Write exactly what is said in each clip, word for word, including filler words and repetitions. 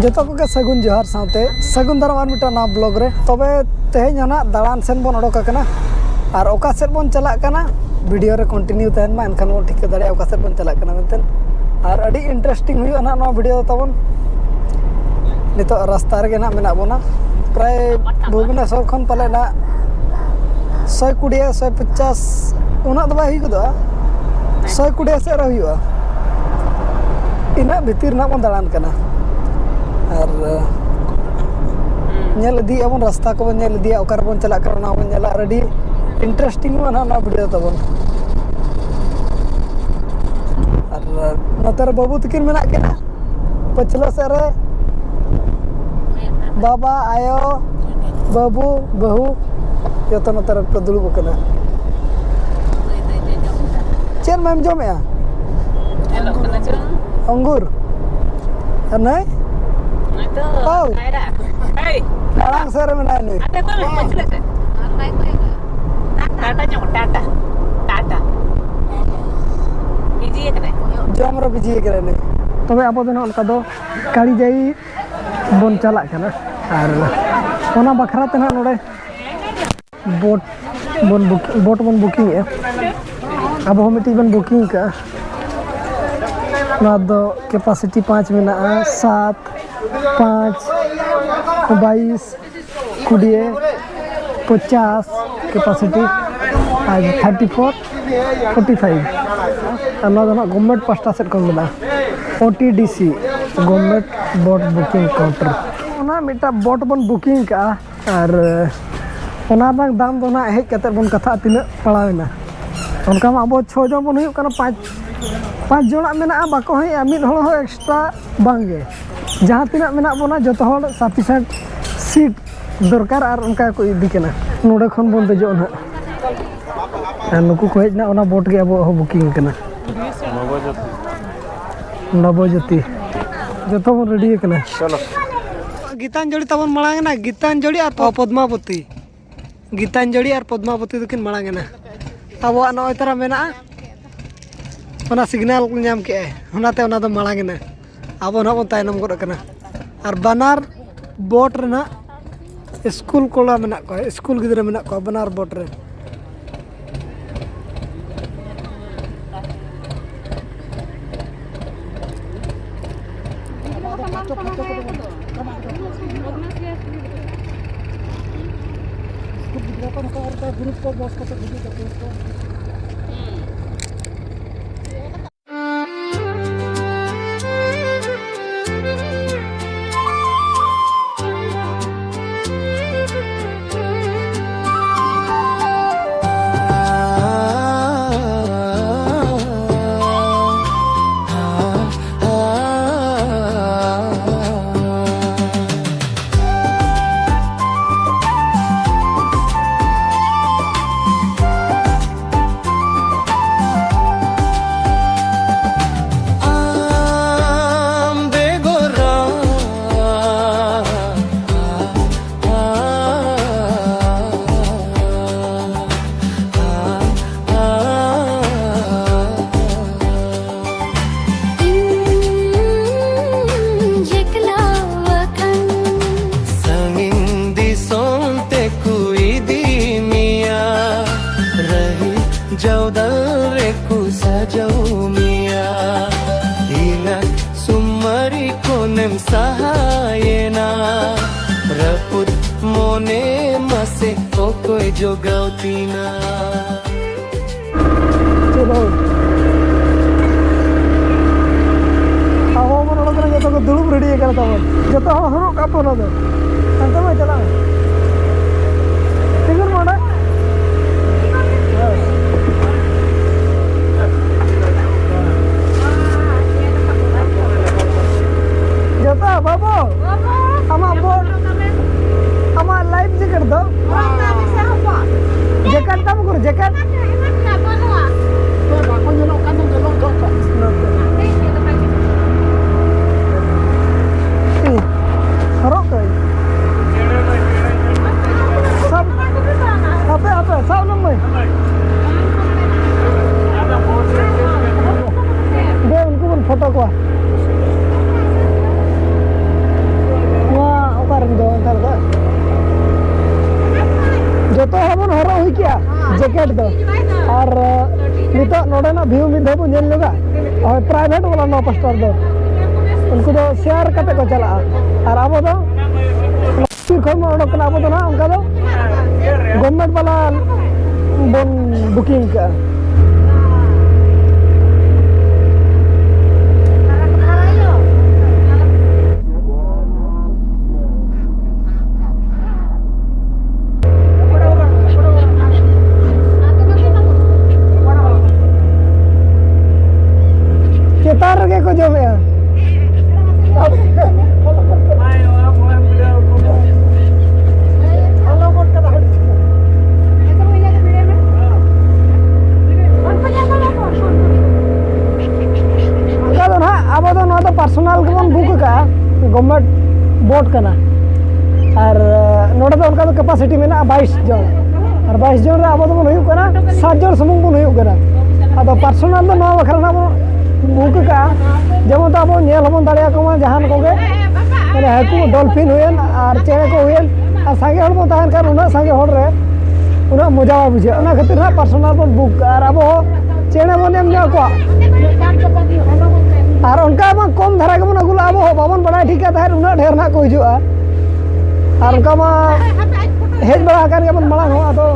ᱡᱚᱛᱚ ᱠᱚᱜᱮ ᱥᱟᱹᱜᱩᱱ ᱡᱚᱦᱟᱨ ᱥᱟᱶᱛᱮ ᱥᱟᱹᱜᱩᱱ ᱫᱟᱨᱟᱢ ᱟᱨ ᱢᱤᱫᱴᱟᱝ ᱱᱟᱣᱟ ᱵᱞᱚᱜ ᱨᱮ᱾ ᱛᱚᱵᱮ ᱛᱮᱦᱮᱧ ᱦᱚᱸ ᱱᱟᱜ ᱫᱟᱬᱟᱱ ᱥᱮᱱ ᱵᱚᱱ ᱚᱰᱚᱠ ᱟᱠᱟᱱᱟ, ᱟᱨ ᱚᱠᱟ ᱥᱮᱫ ᱵᱚᱱ ᱪᱟᱞᱟᱜ ᱠᱟᱱᱟ ᱵᱷᱤᱰᱤᱭᱳ ᱨᱮ ᱠᱚᱱᱴᱤᱱᱤᱭᱩ ᱛᱟᱦᱮᱱ ᱢᱟ, ᱮᱱᱠᱷᱟᱱ ᱵᱚᱱ ᱴᱷᱤᱠᱟᱹ ᱫᱟᱲᱮᱭᱟᱜᱼᱟ ᱚᱠᱟ ᱥᱮᱫ ᱵᱚᱱ ᱪᱟᱞᱟᱜ ᱠᱟᱱᱟ ᱢᱮᱱᱛᱮ᱾ ᱟᱨ ᱟᱹᱰᱤ ᱤᱱᱴᱟᱨᱮᱥᱴᱤᱝ ᱦᱩᱭᱩᱜᱼᱟ ᱱᱟᱜ ᱱᱚᱣᱟ ᱵᱷᱤᱰᱤᱭᱳ ᱫᱚ ᱛᱟᱵᱚᱱ᱾ ᱱᱤᱛᱚᱜ ᱨᱟᱥᱛᱟ ᱨᱮᱜᱮ ᱱᱟᱜ ᱢᱮᱱᱟᱜ ᱵᱚᱱᱟ, ᱯᱨᱟᱭ ᱵᱷᱩᱵᱽᱱᱮᱥᱚᱨ ᱠᱷᱚᱱ ᱯᱟᱞᱮ ᱱᱟᱜ ᱥᱚᱭ ᱠᱩᱲᱤ ᱥᱚᱭ ᱯᱚᱪᱟᱥ ᱩᱱᱟᱹᱜ ᱫᱚ ᱵᱟᱭ ᱦᱩᱭ ᱜᱚᱫᱚᱜᱼᱟ, ᱥᱚᱭ ᱠᱩᱲᱤ ᱥᱮᱫ ᱨᱮ ᱦᱩᱭᱩᱜᱼᱟ᱾ ᱤᱱᱟᱹᱜ ᱵᱷᱤᱛᱤᱨ ᱨᱮᱱᱟᱜ ᱵᱚᱱ ᱫᱟᱬᱟᱱ ᱠᱟᱱᱟ᱾ ᱟᱨ ᱧᱮᱞ ᱤᱫᱤᱭᱮᱫᱼᱟ ᱵᱚᱱ, ᱨᱟᱥᱛᱟ ᱠᱚᱵᱚᱱ ᱧᱮᱞ ᱤᱫᱤᱭᱟ, ᱚᱠᱟ ᱨᱮᱵᱚᱱ ᱪᱟᱞᱟᱜ ᱠᱟᱱᱟ ᱚᱱᱟ ᱦᱚᱸᱵᱚᱱ ᱧᱮᱞᱟ᱾ ᱟᱨ ᱟᱹᱰᱤ ᱤᱱᱴᱟᱨᱮᱥᱴᱤᱝ ᱚᱜᱼᱟ ᱱᱟᱦᱟᱜ ᱱᱚᱣᱟ ᱵᱷᱤᱰᱤᱭᱳ ᱛᱟᱵᱚᱱ᱾ ᱟᱨ ᱱᱚᱛᱮ ᱨᱮ ᱵᱟᱹᱵᱩ ᱛᱟᱹᱠᱤᱱ ᱢᱮᱱᱟᱜ ᱠᱤᱱᱟ ᱯᱟᱹᱪᱷᱞᱟᱹ ᱥᱮᱫ ᱨᱮ, ᱵᱟᱵᱟ, ᱟᱭᱳ, ᱵᱟᱹᱵᱩ, ᱵᱟᱹᱦᱩ, ᱡᱚᱛᱚ ᱱᱚᱛᱮ ᱨᱮᱠᱚ ᱫᱩᱲᱩᱵ ᱟᱠᱟᱱᱟ᱾ ᱪᱮᱫ ᱢᱟᱢ ᱡᱚᱢᱮᱜᱼᱟ? ᱧᱮᱞᱚᱜ ᱠᱟᱱᱟ ᱪᱚᱝ? ᱟᱝᱜᱩᱨ᱾ ᱟᱨ ᱱᱟᱹᱭ? ᱱᱩᱭ ᱫᱚ ᱦᱳᱭ᱾ ᱠᱟᱭᱨᱟ᱾ ᱦᱮᱭ! ᱢᱟᱲᱟᱝ ᱥᱮᱫ ᱨᱮ ᱢᱮᱱᱟᱭᱟ ᱱᱩᱭ᱾ ᱟᱯᱮ ᱠᱚ ᱯᱟᱹᱪᱷᱞᱟᱹ ᱥᱮᱫ᱾ ᱴᱟᱴᱟ ᱧᱚᱜ, ᱴᱟᱴᱟ᱾ ᱴᱟᱴᱟ᱾ ᱵᱤᱡᱤ ᱟᱠᱟᱱᱟᱭ᱾ ᱡᱚᱢ ᱨᱮ ᱵᱤᱡᱤ ᱟᱠᱟᱱᱟᱭ ᱱᱩᱭ᱾ ᱛᱚᱵᱮ ᱟᱵᱚ ᱫᱚ ᱱᱟᱦᱟᱜ ᱚᱱᱠᱟ ᱫᱚ ᱠᱟᱹᱲᱤᱡᱟᱹᱭ ᱵᱚᱱ ᱪᱟᱞᱟᱜ ᱠᱟᱱᱟ, ᱟᱨ ᱚᱱᱟ ᱵᱟᱠᱷᱨᱟ ᱛᱮ ᱱᱟᱦᱟᱜ ᱱᱚᱰᱮ ᱵᱳᱴ ᱵᱚᱱ ᱵᱩᱠ, ᱵᱳᱴ ᱵᱚᱱ ᱵᱩᱠᱤᱝ ᱮᱜᱼᱟ᱾ ᱟᱵᱚ ᱦᱚᱸ ᱢᱤᱫᱴᱤᱡ ᱵᱚᱱ ᱵᱩᱠᱤᱝ ᱠᱟᱜᱼᱟ᱾ ᱱᱚᱣᱟ ᱫᱚ ᱠᱮᱯᱟᱥᱤᱴᱤ ᱯᱟᱸᱪ ᱢᱮᱱᱟᱜᱼᱟ, ᱥᱟᱛ, ᱯᱟᱸᱪ, ᱵᱟᱭᱤᱥ, ᱠᱩᱲᱤ, ᱯᱚᱪᱟᱥ ᱠᱮᱯᱟᱥᱤᱴᱤ, ᱟᱨ ᱛᱷᱟᱨᱴᱤ ᱯᱷᱳᱨ, ᱯᱷᱳᱨᱴᱤ ᱯᱷᱟᱭᱤᱵᱷ᱾ ᱟᱨ ᱱᱚᱣᱟ ᱫᱚ ᱱᱟᱦᱟᱜ ᱜᱚᱵᱷᱢᱮᱱᱴ ᱯᱟᱥᱴᱟ ᱥᱮᱫ ᱠᱷᱚᱱ ᱢᱮᱱᱟᱜᱼᱟ, ᱳ ᱴᱤ ᱰᱤ ᱥᱤ, ᱜᱚᱵᱷᱢᱮᱱᱴ ᱵᱳᱴ ᱵᱩᱠᱤᱝ ᱠᱟᱣᱩᱱᱴᱟᱨ᱾ ᱚᱱᱟ ᱢᱤᱫᱴᱟᱝ ᱵᱳᱴ ᱵᱚᱱ ᱵᱩᱠᱤᱝ ᱠᱟᱜᱼᱟ, ᱟᱨ ᱚᱱᱟ ᱨᱮᱱᱟᱜ ᱫᱟᱢ ᱫᱚ ᱱᱟᱦᱟᱜ ᱦᱮᱡ ᱠᱟᱛᱮᱫ ᱵᱚᱱ ᱠᱟᱛᱷᱟᱜᱼᱟ, ᱛᱤᱱᱟᱹᱜ ᱯᱟᱲᱟᱣ ᱮᱱᱟ᱾ ᱚᱱᱠᱟ ᱢᱟ ᱟᱵᱚ ᱪᱷᱚ ᱡᱚᱱ ᱵᱚᱱ ᱦᱩᱭᱩᱜ ᱠᱟᱱᱟ, ᱯᱟᱸᱪ, ᱯᱟᱸᱪ ᱡᱚᱱᱟᱜ ᱢᱮᱱᱟᱜᱼᱟ, ᱵᱟᱠᱚ ᱦᱮᱡᱼᱟ, ᱢᱤᱫ ᱦᱚᱲ ᱦᱚᱸ ᱮᱠᱥᱴᱨᱟ ᱵᱟᱝ ᱜᱮ᱾ ᱡᱟᱦᱟᱸ ᱛᱤᱱᱟᱹᱜ ᱢᱮᱱᱟᱜ ᱵᱚᱱᱟ, ᱡᱚᱛᱚ ᱦᱚᱲ ᱥᱟᱯᱷᱤᱥᱮᱱᱴ ᱥᱤᱴ ᱫᱚᱨᱠᱟᱨ, ᱟᱨ ᱚᱱᱠᱟ ᱠᱚ ᱤᱫᱤ ᱠᱟᱱᱟ᱾ ᱱᱚᱰᱮ ᱠᱷᱚᱱ ᱵᱚᱱ ᱫᱮᱡᱚᱜᱼᱟ ᱱᱟᱦᱟᱜ, ᱟᱨ ᱱᱩᱠᱩ ᱠᱚ ᱦᱮᱡ ᱮᱱᱟ, ᱚᱱᱟ ᱵᱳᱴ ᱜᱮ ᱟᱵᱚᱣᱟᱜ ᱦᱚᱸ ᱵᱩᱠᱤᱝ ᱠᱟᱱᱟ᱾ ᱱᱚᱵᱚᱡᱳᱛᱤ᱾ ᱡᱚᱛᱚ ᱵᱚᱱ ᱨᱮᱰᱤ ᱟᱠᱟᱱᱟ᱾ ᱪᱚᱞᱚ᱾ ᱜᱤᱛᱟᱧᱡᱚᱞᱤ ᱛᱟᱵᱚᱱ ᱢᱟᱲᱟᱝ ᱮᱱᱟ, ᱜᱤᱛᱟᱧᱡᱚᱞᱤ ᱟᱨ ᱯᱚᱫᱢᱟᱵᱚᱛᱤ᱾ ᱜᱤᱛᱟᱧᱡᱚᱞᱤ ᱟᱨ ᱯᱚᱫᱢᱟᱵᱚᱛᱤ ᱫᱚᱠᱤᱱ ᱢᱟᱲᱟᱝ ᱮᱱᱟ᱾ ᱟᱵᱚᱣᱟᱜ ᱱᱚᱜᱼᱚᱭ ᱛᱟᱨᱟ ᱢᱮᱱᱟᱜᱼᱟ, ᱚᱱᱟ ᱥᱤᱜᱽᱱᱟᱞ ᱠᱚ ᱧᱟᱢ ᱠᱮᱜᱼᱟᱭ, ᱚᱱᱟᱛᱮ ᱚᱱᱟ ᱫᱚ ᱢᱟᱲᱟᱝ ᱮᱱᱟ᱾ ᱟᱵᱚ ᱱᱟᱦᱟᱜ ᱵᱚᱱ ᱛᱟᱭᱱᱚᱢ ᱜᱚᱫ ᱟᱠᱟᱱᱟ᱾ ᱟᱨ ᱵᱟᱱᱟᱨ ᱵᱳᱴ ᱨᱮᱱᱟᱜ ᱥᱠᱩᱞ ᱠᱚᱲᱟ ᱢᱮᱱᱟᱜ ᱠᱚᱣᱟ, ᱥᱠᱩᱞ ᱜᱤᱫᱽᱨᱟᱹ ᱢᱮᱱᱟᱜ ᱠᱚᱣᱟ ᱵᱟᱱᱟᱨ ᱵᱳᱴ ᱨᱮ᱾ ᱜᱨᱩᱯ ᱠᱚ ᱵᱚᱥ ᱠᱟᱛᱮ ᱦᱤᱡᱩᱜ ᱛᱟᱠᱚ᱾ ᱟᱢ ᱵᱮᱜᱚᱨ ᱤᱧ ᱮᱠᱞᱟ ᱟᱠᱟᱱ᱾ ᱥᱟᱺᱜᱤᱧ ᱫᱤᱥᱚᱢ ᱛᱮᱠᱚ ᱤᱫᱤ ᱢᱮᱭᱟ, ᱨᱟᱹᱦᱤ ᱡᱟᱣᱫᱟᱞ ᱨᱮᱠᱚ ᱥᱟᱡᱟᱣ ᱢᱮᱭᱟ᱾ ᱤᱱᱟᱹ ᱥᱩᱢᱟᱹᱨᱤ ᱠᱷᱚᱱᱮᱢ ᱥᱟᱦᱟᱭᱮᱱᱟ, ᱨᱟᱹᱯᱩᱫ ᱢᱚᱱᱮ ᱢᱟᱥᱮ ᱚᱠᱚᱭ ᱡᱚᱜᱟᱣ ᱛᱤᱧᱟ? ᱪᱮᱫ ᱦᱚᱸ᱾ ᱟᱵᱚ ᱵᱚᱱ ᱚᱰᱚᱠ ᱠᱟᱱᱟ, ᱡᱚᱛᱚ ᱠᱚ ᱫᱩᱲᱩᱵ ᱨᱮᱰᱤ ᱟᱠᱟᱱᱟ ᱛᱟᱵᱚᱱ᱾ ᱡᱚᱛᱚ ᱦᱚᱲ ᱦᱚᱨᱚᱜ ᱠᱟᱜ ᱯᱮ ᱚᱱᱟ ᱫᱚ᱾ ᱦᱟᱱᱛᱮ ᱢᱟ ᱪᱟᱞᱟᱜ ᱢᱮ᱾ ᱛᱤᱸᱜᱩᱱ ᱢᱮ ᱚᱸᱰᱮ᱾ ᱡᱚᱛᱚ ᱵᱟᱹᱵᱩ, ᱟᱢᱟᱜ ᱵᱳᱴ, ᱟᱢᱟᱜ ᱞᱟᱭᱤᱯᱷ ᱡᱮᱠᱮᱴ ᱫᱚ? ᱡᱮᱠᱮᱴ ᱛᱟᱢ ᱩᱠᱩᱨ, ᱡᱮᱠᱮᱴ? ᱵᱟᱠᱚ ᱧᱮᱞᱚᱜ ᱠᱟᱱ ᱫᱚ, ᱧᱮᱞᱚᱜ ᱫᱚ ᱚᱠᱟ? ᱦᱚᱨᱚᱜ ᱠᱟᱜ ᱟᱹᱧ᱾ ᱥᱟᱵ, ᱦᱟᱯᱮ, ᱦᱟᱯᱮ, ᱥᱟᱵ ᱞᱟᱝ ᱢᱟᱹᱭ᱾ ᱫᱮ, ᱩᱱᱠᱩ ᱵᱚᱱ ᱯᱷᱳᱴᱳ ᱠᱚᱣᱟ᱾ ᱡᱮᱠᱮᱴ ᱫᱚ᱾ ᱟᱨ ᱱᱤᱛᱚᱜ ᱱᱚᱰᱮᱱᱟᱜ ᱵᱷᱤᱭᱩ ᱢᱤᱫ ᱫᱷᱟᱣ ᱵᱚᱱ ᱧᱮᱞ ᱧᱚᱜᱟ᱾ ᱦᱳᱭ, ᱯᱨᱟᱭᱵᱷᱮᱴ ᱵᱟᱞᱟ ᱱᱚᱣᱟ ᱯᱟᱥᱴᱟᱨ ᱫᱚ, ᱩᱱᱠᱩ ᱫᱚ ᱥᱮᱭᱟᱨ ᱠᱟᱛᱮ ᱠᱚ ᱪᱟᱞᱟᱜᱼᱟ᱾ ᱟᱨ ᱟᱵᱚ ᱫᱚ ᱵᱤᱨ ᱠᱷᱚᱱ ᱵᱚᱱ ᱚᱰᱚᱠ ᱠᱟᱱᱟ, ᱟᱵᱚ ᱫᱚ ᱱᱟᱦᱟᱜ ᱚᱱᱠᱟ ᱫᱚ ᱜᱚᱵᱷᱢᱮᱱᱴ ᱵᱟᱞᱟ ᱵᱚᱱ ᱵᱩᱠᱤᱝ ᱠᱟᱜᱼᱟ᱾ ᱪᱮᱛᱟᱱ ᱨᱮᱜᱮ ᱠᱚ ᱡᱚᱢᱮᱜᱼᱟ᱾ ᱚᱱᱠᱟ ᱫᱚ ᱱᱟᱦᱟᱜ ᱟᱵᱚ ᱫᱚ ᱱᱚᱣᱟ ᱫᱚ ᱯᱟᱨᱥᱚᱱᱟᱞ ᱜᱮᱵᱚᱱ ᱵᱩᱠ ᱟᱠᱟᱫᱼᱟ, ᱜᱚᱵᱷᱢᱮᱱᱴ ᱵᱳᱴ ᱠᱟᱱᱟ᱾ ᱟᱨ ᱱᱚᱰᱮ ᱫᱚ ᱚᱱᱠᱟ ᱫᱚ ᱠᱮᱯᱟᱥᱤᱴᱤ ᱢᱮᱱᱟᱜᱼᱟ ᱵᱟᱭᱤᱥ ᱡᱚᱱ, ᱟᱨ ᱵᱟᱭᱤᱥ ᱡᱚᱱ ᱨᱮ ᱟᱵᱚ ᱫᱚᱵᱚᱱ ᱦᱩᱭᱩᱜ ᱠᱟᱱᱟ ᱥᱟᱛ ᱡᱚᱱ ᱥᱩᱢᱩᱝ ᱵᱚᱱ ᱦᱩᱭᱩᱜ ᱠᱟᱱᱟ᱾ ᱟᱫᱚ ᱯᱟᱨᱥᱚᱱᱟᱞ ᱫᱚ ᱱᱚᱣᱟ ᱵᱟᱠᱷᱨᱟ ᱱᱟᱦᱟᱜ ᱵᱚᱱ ᱵᱩᱠ ᱟᱠᱟᱫᱼᱟ, ᱡᱮᱢᱚᱱ ᱛᱮ ᱟᱵᱚ ᱧᱮᱞ ᱦᱚᱸᱵᱚᱱ ᱫᱟᱲᱮᱭᱟᱠᱚ ᱢᱟ ᱡᱟᱦᱟᱱ ᱠᱚᱜᱮ, ᱢᱟᱱᱮ ᱦᱟᱹᱠᱩ, ᱰᱚᱞᱯᱷᱤᱱ ᱦᱩᱭᱮᱱ ᱟᱨ ᱪᱮᱬᱮ ᱠᱚ ᱦᱩᱭᱮᱱ, ᱟᱨ ᱥᱟᱸᱜᱮ ᱦᱚᱲ ᱵᱚᱱ ᱛᱟᱦᱮᱱ ᱠᱷᱟᱱ ᱩᱱᱟᱹᱜ ᱥᱟᱸᱜᱮ ᱦᱚᱲ ᱨᱮ ᱩᱱᱟᱹᱜ ᱢᱚᱡᱟ ᱵᱟᱭ ᱵᱩᱡᱷᱟᱹᱜᱼᱟ᱾ ᱚᱱᱟ ᱠᱷᱟᱹᱛᱤᱨ ᱱᱟᱦᱟᱜ ᱯᱟᱨᱥᱚᱱᱟᱞ ᱵᱚᱱ ᱵᱩᱠ ᱠᱟᱜᱼᱟ ᱟᱨ ᱟᱵᱚ ᱦᱚᱸ ᱪᱮᱬᱮ ᱵᱚᱱ ᱮᱢ ᱧᱚᱜ ᱠᱚᱣᱟ᱾ ᱟᱨ ᱚᱱᱠᱟ ᱢᱟ ᱠᱚᱢ ᱫᱷᱟᱨᱟ ᱜᱮᱵᱚᱱ ᱟᱹᱜᱩ ᱞᱟᱜᱼᱟ, ᱟᱵᱚ ᱦᱚᱸ ᱵᱟᱵᱚᱱ ᱵᱟᱲᱟᱭ ᱴᱷᱤᱠ ᱠᱟᱜ ᱛᱟᱦᱮᱸᱫ ᱩᱱᱟᱹᱜ ᱰᱷᱮᱨ ᱱᱟᱦᱟᱜ ᱠᱚ ᱦᱤᱡᱩᱜᱼᱟ᱾ ᱟᱨ ᱚᱱᱠᱟ ᱢᱟ ᱦᱮᱡ ᱵᱟᱲᱟ ᱟᱠᱟᱱ ᱜᱮᱭᱟᱵᱚᱱ ᱢᱟᱲᱟᱝ ᱦᱚᱸ, ᱟᱫᱚ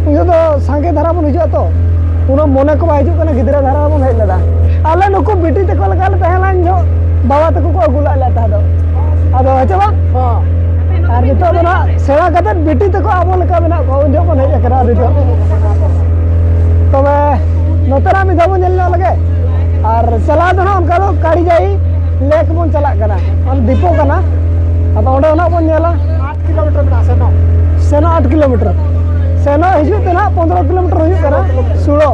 ᱩᱱ ᱡᱚᱦᱚᱜ ᱫᱚ ᱥᱟᱸᱜᱮ ᱫᱷᱟᱨᱟ ᱵᱚᱱ ᱦᱤᱡᱩᱜᱼᱟ ᱛᱚ, ᱩᱱᱟᱹᱜ ᱢᱚᱱᱮ ᱠᱚ ᱵᱟᱭ ᱦᱤᱡᱩᱜ ᱠᱟᱱᱟ, ᱜᱤᱫᱽᱨᱟᱹ ᱫᱷᱟᱨᱟ ᱵᱚᱱ ᱦᱮᱡ ᱞᱮᱱᱟ᱾ ᱟᱞᱮ ᱱᱩᱠᱩ ᱵᱤᱴᱤ ᱛᱟᱠᱚ ᱞᱮᱠᱟ ᱞᱮ ᱛᱟᱦᱮᱸ ᱞᱮᱱ ᱡᱚᱦᱚᱜ ᱵᱟᱵᱟ ᱛᱟᱠᱚ ᱠᱚ ᱟᱹᱜᱩ ᱞᱟᱜ ᱞᱮ ᱛᱟᱦᱮᱸ ᱫᱚ᱾ ᱟᱫᱚ ᱦᱮᱸ ᱪᱮ ᱵᱟᱝ? ᱦᱮᱸ᱾ ᱟᱨ ᱱᱤᱛᱚᱜ ᱫᱚ ᱱᱟᱦᱟᱜ ᱥᱮᱬᱟ ᱠᱟᱛᱮᱫ ᱵᱤᱴᱤ ᱛᱟᱠᱚ ᱟᱵᱚ ᱞᱮᱠᱟ ᱢᱮᱱᱟᱜ ᱠᱚᱣᱟ, ᱩᱱ ᱡᱚᱦᱚᱜ ᱵᱚᱱ ᱦᱮᱡ ᱟᱠᱟᱱᱟ ᱱᱤᱛᱚᱜ᱾ ᱛᱚᱵᱮ ᱱᱚᱛᱮᱱᱟᱜ ᱢᱤᱫ ᱫᱷᱟᱣ ᱵᱚᱱ ᱧᱮᱞ ᱧᱚᱜ ᱞᱮᱜᱮ, ᱟᱨ ᱪᱟᱞᱟᱣ ᱫᱚ ᱱᱟᱦᱟᱜ ᱚᱱᱠᱟ ᱫᱚ ᱠᱟᱲᱤᱡᱟᱭ ᱞᱮᱠ ᱵᱚᱱ ᱪᱟᱞᱟᱜ ᱠᱟᱱᱟ, ᱚᱱᱟ ᱫᱤᱯᱳ ᱠᱟᱱᱟ᱾ ᱟᱫᱚ ᱚᱸᱰᱮ ᱱᱟᱦᱟᱜ ᱵᱚᱱ ᱧᱮᱞᱟ᱾ ᱟᱴ ᱠᱤᱞᱳᱢᱤᱴᱟᱨ ᱢᱮᱱᱟᱜᱼᱟ ᱥᱮᱱᱚᱜ᱾ ᱥᱮᱱᱚᱜ ᱟᱴ ᱠᱤᱞᱳᱢᱤᱴᱟᱨ, ᱥᱮᱱᱚᱜ ᱦᱤᱡᱩᱜ ᱛᱮ ᱱᱟᱦᱟᱜ ᱯᱚᱱᱫᱽᱨᱚ ᱠᱤᱞᱳᱢᱤᱴᱟᱨ ᱦᱩᱭᱩᱜ ᱠᱟᱱᱟ ᱥᱩᱲᱚ᱾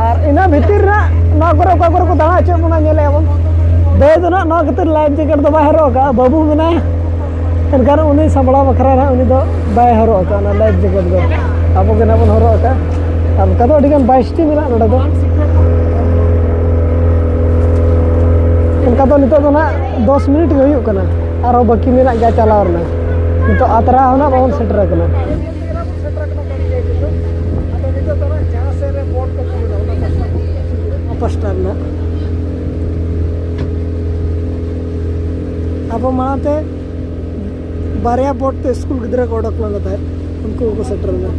ᱟᱨ ᱤᱱᱟᱹ ᱵᱷᱤᱛᱤᱨ ᱨᱮᱱᱟᱜ ᱱᱚᱣᱟ ᱠᱚᱨᱮ ᱚᱠᱟ ᱠᱚᱨᱮ ᱠᱚ ᱫᱟᱬᱟ ᱦᱚᱪᱚᱭᱮᱫ ᱵᱚᱱᱟ ᱧᱮᱞᱮᱫᱼᱟ ᱵᱚᱱ᱾ ᱫᱟᱹᱭ ᱫᱚ ᱱᱟᱦᱟᱜ ᱱᱚᱣᱟ ᱠᱷᱟᱹᱛᱤᱨ ᱞᱟᱭᱤᱯᱷ ᱡᱮᱠᱮᱴ ᱫᱚ ᱵᱟᱭ ᱦᱚᱨᱚᱜ ᱟᱠᱟᱫᱼᱟ, ᱵᱟᱹᱵᱩ ᱢᱮᱱᱟᱭᱟ᱾ ᱮᱱᱠᱷᱟᱱ ᱩᱱᱤ ᱥᱟᱢᱵᱲᱟᱣ ᱵᱟᱠᱷᱨᱟ ᱱᱟᱦᱟᱜ ᱩᱱᱤ ᱫᱚ ᱵᱟᱭ ᱦᱚᱨᱚᱜ ᱟᱠᱟᱫᱼᱟ ᱚᱱᱟ ᱞᱟᱭᱤᱯᱷ ᱡᱮᱠᱮᱴ ᱫᱚ᱾ ᱟᱵᱚ ᱜᱮ ᱱᱟᱦᱟᱜ ᱵᱚᱱ ᱦᱚᱨᱚᱜ ᱟᱠᱟᱫᱼᱟ᱾ ᱟᱨ ᱚᱱᱠᱟ ᱫᱚ ᱟᱹᱰᱤᱜᱟᱱ ᱵᱟᱭᱤᱥᱴᱤ ᱢᱮᱱᱟᱜᱼᱟ ᱱᱚᱰᱮ ᱫᱚ᱾ ᱚᱱᱠᱟ ᱫᱚ ᱱᱤᱛᱚᱜ ᱫᱚ ᱱᱟᱦᱟᱜ ᱫᱚᱥ ᱢᱤᱱᱤᱴ ᱜᱮ ᱦᱩᱭᱩᱜ ᱠᱟᱱᱟ, ᱟᱨᱦᱚᱸ ᱵᱟᱹᱠᱤ ᱢᱮᱱᱟᱜ ᱜᱮᱭᱟ ᱪᱟᱞᱟᱣ ᱨᱮᱱᱟᱜ᱾ ᱱᱤᱛᱚᱜ ᱟᱛᱨᱟ ᱦᱚᱸ ᱱᱟᱦᱟᱜ ᱵᱟᱵᱚᱱ ᱥᱮᱴᱮᱨ ᱟᱠᱟᱱᱟ᱾ ᱯᱟᱥᱴᱟ ᱨᱮᱱᱟᱜ᱾ ᱟᱵᱚ ᱢᱟᱲᱟᱝ ᱛᱮ ᱵᱟᱨᱭᱟ ᱵᱳᱴ ᱛᱮ ᱥᱠᱩᱞ ᱜᱤᱫᱽᱨᱟᱹ ᱠᱚ ᱚᱰᱚᱠ ᱞᱮᱱᱟ ᱛᱟᱦᱮᱸᱫ, ᱩᱱᱠᱩ ᱦᱚᱸᱠᱚ ᱥᱮᱴᱮᱨ ᱮᱱᱟ᱾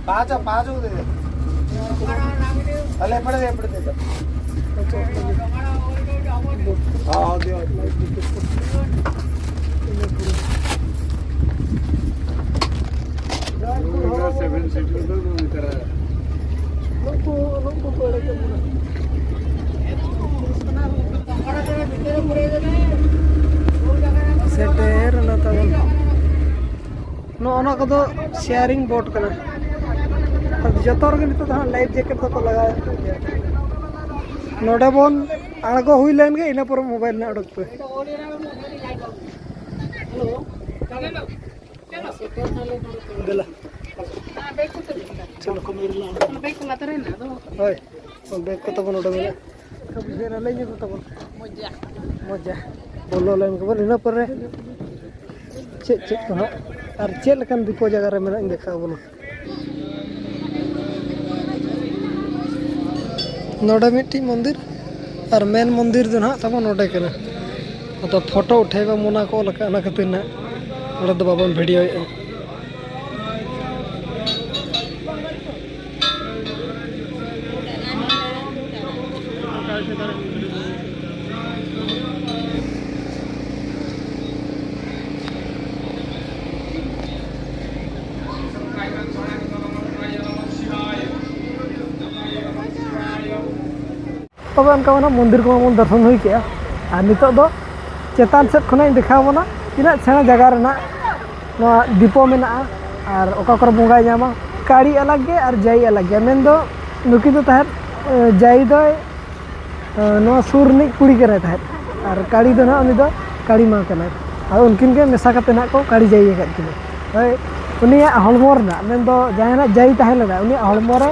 पाँच पाँच हो गए। अरे पड़े पड़े दे। हाँ, हाँ, दे। सेवन सीटर तो इधर है। ᱥᱮᱴᱮᱨ ᱮᱱᱟ ᱛᱟᱵᱚᱱ᱾ ᱱᱚᱜᱼᱚ ᱱᱚᱣᱟ ᱠᱚᱫᱚ ᱥᱮᱭᱟᱨᱤᱝ ᱵᱳᱴ ᱠᱟᱱᱟ᱾ ᱟᱨ ᱡᱚᱛᱚ ᱨᱮᱜᱮ ᱱᱤᱛᱚᱜ ᱫᱚ ᱦᱟᱸᱜ ᱞᱟᱭᱤᱯᱷ ᱡᱮᱠᱮᱴ ᱫᱚᱠᱚ ᱞᱟᱜᱟᱣᱮᱫ ᱠᱚᱜᱮᱭᱟ᱾ ᱱᱚᱰᱮ ᱵᱚᱱ ᱟᱬᱜᱚ ᱦᱩᱭ ᱞᱮᱱ ᱜᱮ, ᱤᱱᱟᱹ ᱯᱚᱨᱮ ᱢᱳᱵᱟᱭᱤᱞ ᱱᱟᱜ ᱚᱰᱚᱠ ᱯᱮ᱾ ᱫᱮᱞᱟ᱾ ᱪᱚᱞᱚ᱾ ᱦᱳᱭ᱾ ᱵᱮᱜᱽ ᱠᱚ ᱛᱟᱵᱚᱱ ᱱᱚᱰᱮ ᱢᱮᱱᱟᱜᱼᱟ᱾ ᱵᱩᱡᱷᱟᱹᱣ ᱮᱱᱟ, ᱞᱟᱹᱭ ᱧᱚᱜ ᱠᱚ ᱛᱟᱵᱚᱱ᱾ ᱢᱚᱡᱟ᱾ ᱢᱚᱡᱟ᱾ ᱵᱚᱞᱚ ᱞᱮᱱ ᱜᱮᱵᱚᱱ, ᱤᱱᱟᱹ ᱯᱚᱨᱮ ᱪᱮᱫ ᱪᱮᱫ ᱠᱚ ᱦᱟᱸᱜ ᱟᱨ ᱪᱮᱫ ᱞᱮᱠᱟᱱ ᱫᱤᱯᱚ ᱡᱟᱭᱜᱟ ᱨᱮ ᱢᱮᱱᱟᱜ ᱤᱧ ᱫᱮᱠᱷᱟᱣ ᱵᱚᱱᱟ᱾ ᱱᱚᱰᱮ ᱢᱤᱫᱴᱤᱡ ᱢᱚᱱᱫᱤᱨ ᱟᱨ ᱢᱮᱱ ᱢᱚᱱᱫᱤᱨ ᱫᱚ ᱱᱟᱦᱟᱜ ᱛᱟᱵᱚᱱ ᱱᱚᱰᱮ ᱠᱟᱱᱟ᱾ ᱟᱫᱚ ᱯᱷᱳᱴᱳ ᱩᱴᱷᱟᱹᱣ ᱵᱟᱝ ᱢᱚᱱᱟ ᱠᱚ ᱚᱞ ᱟᱠᱟᱫ, ᱚᱱᱟ ᱠᱷᱟᱹᱛᱤᱨ ᱱᱟᱦᱟᱜ ᱱᱚᱰᱮ ᱫᱚ ᱵᱟᱵᱚᱱ ᱵᱷᱤᱰᱤᱭᱳᱭᱮᱫᱼᱟ᱾ ᱛᱚᱵᱮ ᱚᱱᱠᱟ ᱢᱟᱱᱮ ᱢᱚᱱᱫᱤᱨ ᱠᱚᱢᱟ ᱵᱚᱱ ᱫᱚᱨᱥᱚᱱ ᱦᱩᱭ ᱠᱮᱜᱼᱟ, ᱟᱨ ᱱᱤᱛᱚᱜ ᱫᱚ ᱪᱮᱛᱟᱱ ᱥᱮᱫ ᱠᱷᱚᱱᱟᱜ ᱤᱧ ᱫᱮᱠᱷᱟᱣ ᱵᱚᱱᱟ ᱛᱤᱱᱟᱹᱜ ᱥᱮᱬᱟ ᱡᱟᱭᱜᱟ ᱨᱮᱱᱟᱜ ᱱᱚᱣᱟ ᱫᱤᱯᱚ ᱢᱮᱱᱟᱜᱼᱟ ᱟᱨ ᱚᱠᱟ ᱠᱚᱨᱮ ᱵᱚᱸᱜᱟᱭ ᱧᱟᱢᱟ᱾ ᱠᱟᱹᱲᱤ ᱟᱞᱟᱜᱽ ᱜᱮ ᱟᱨ ᱡᱟᱭ ᱟᱞᱟᱜᱽ ᱜᱮ, ᱢᱮᱱᱫᱚ ᱱᱩᱠᱤᱱ ᱫᱚ ᱛᱟᱦᱮᱸᱫ, ᱮ, ᱡᱟᱭ ᱫᱚᱭ, ᱮ, ᱱᱚᱣᱟ ᱥᱩᱨ ᱨᱤᱱᱤᱡ ᱠᱩᱲᱤ ᱠᱟᱱᱟᱭ ᱛᱟᱦᱮᱸᱫ, ᱟᱨ ᱠᱟᱹᱲᱤ ᱫᱚ ᱱᱟᱦᱟᱜ ᱩᱱᱤ ᱫᱚ ᱠᱟᱹᱲᱤ ᱢᱟ ᱠᱟᱱᱟᱭ᱾ ᱟᱫᱚ ᱩᱱᱠᱤᱱ ᱜᱮ ᱢᱮᱥᱟ ᱠᱟᱛᱮ ᱱᱟᱦᱟᱜ ᱠᱚ ᱠᱟᱹᱲᱤ ᱡᱟᱭ ᱟᱠᱟᱫ ᱠᱤᱱᱟ᱾ ᱦᱳᱭ, ᱩᱱᱤᱭᱟᱜ ᱦᱚᱲᱢᱚ ᱨᱮᱱᱟᱜ, ᱢᱮᱱᱫᱚ ᱡᱟᱦᱟᱸᱭ ᱱᱟᱦᱟᱜ ᱡᱟᱭ ᱛᱟᱦᱮᱸ ᱞᱮᱱᱟ, ᱩᱱᱤᱭᱟᱜ ᱦᱚᱲᱢᱚ ᱨᱮ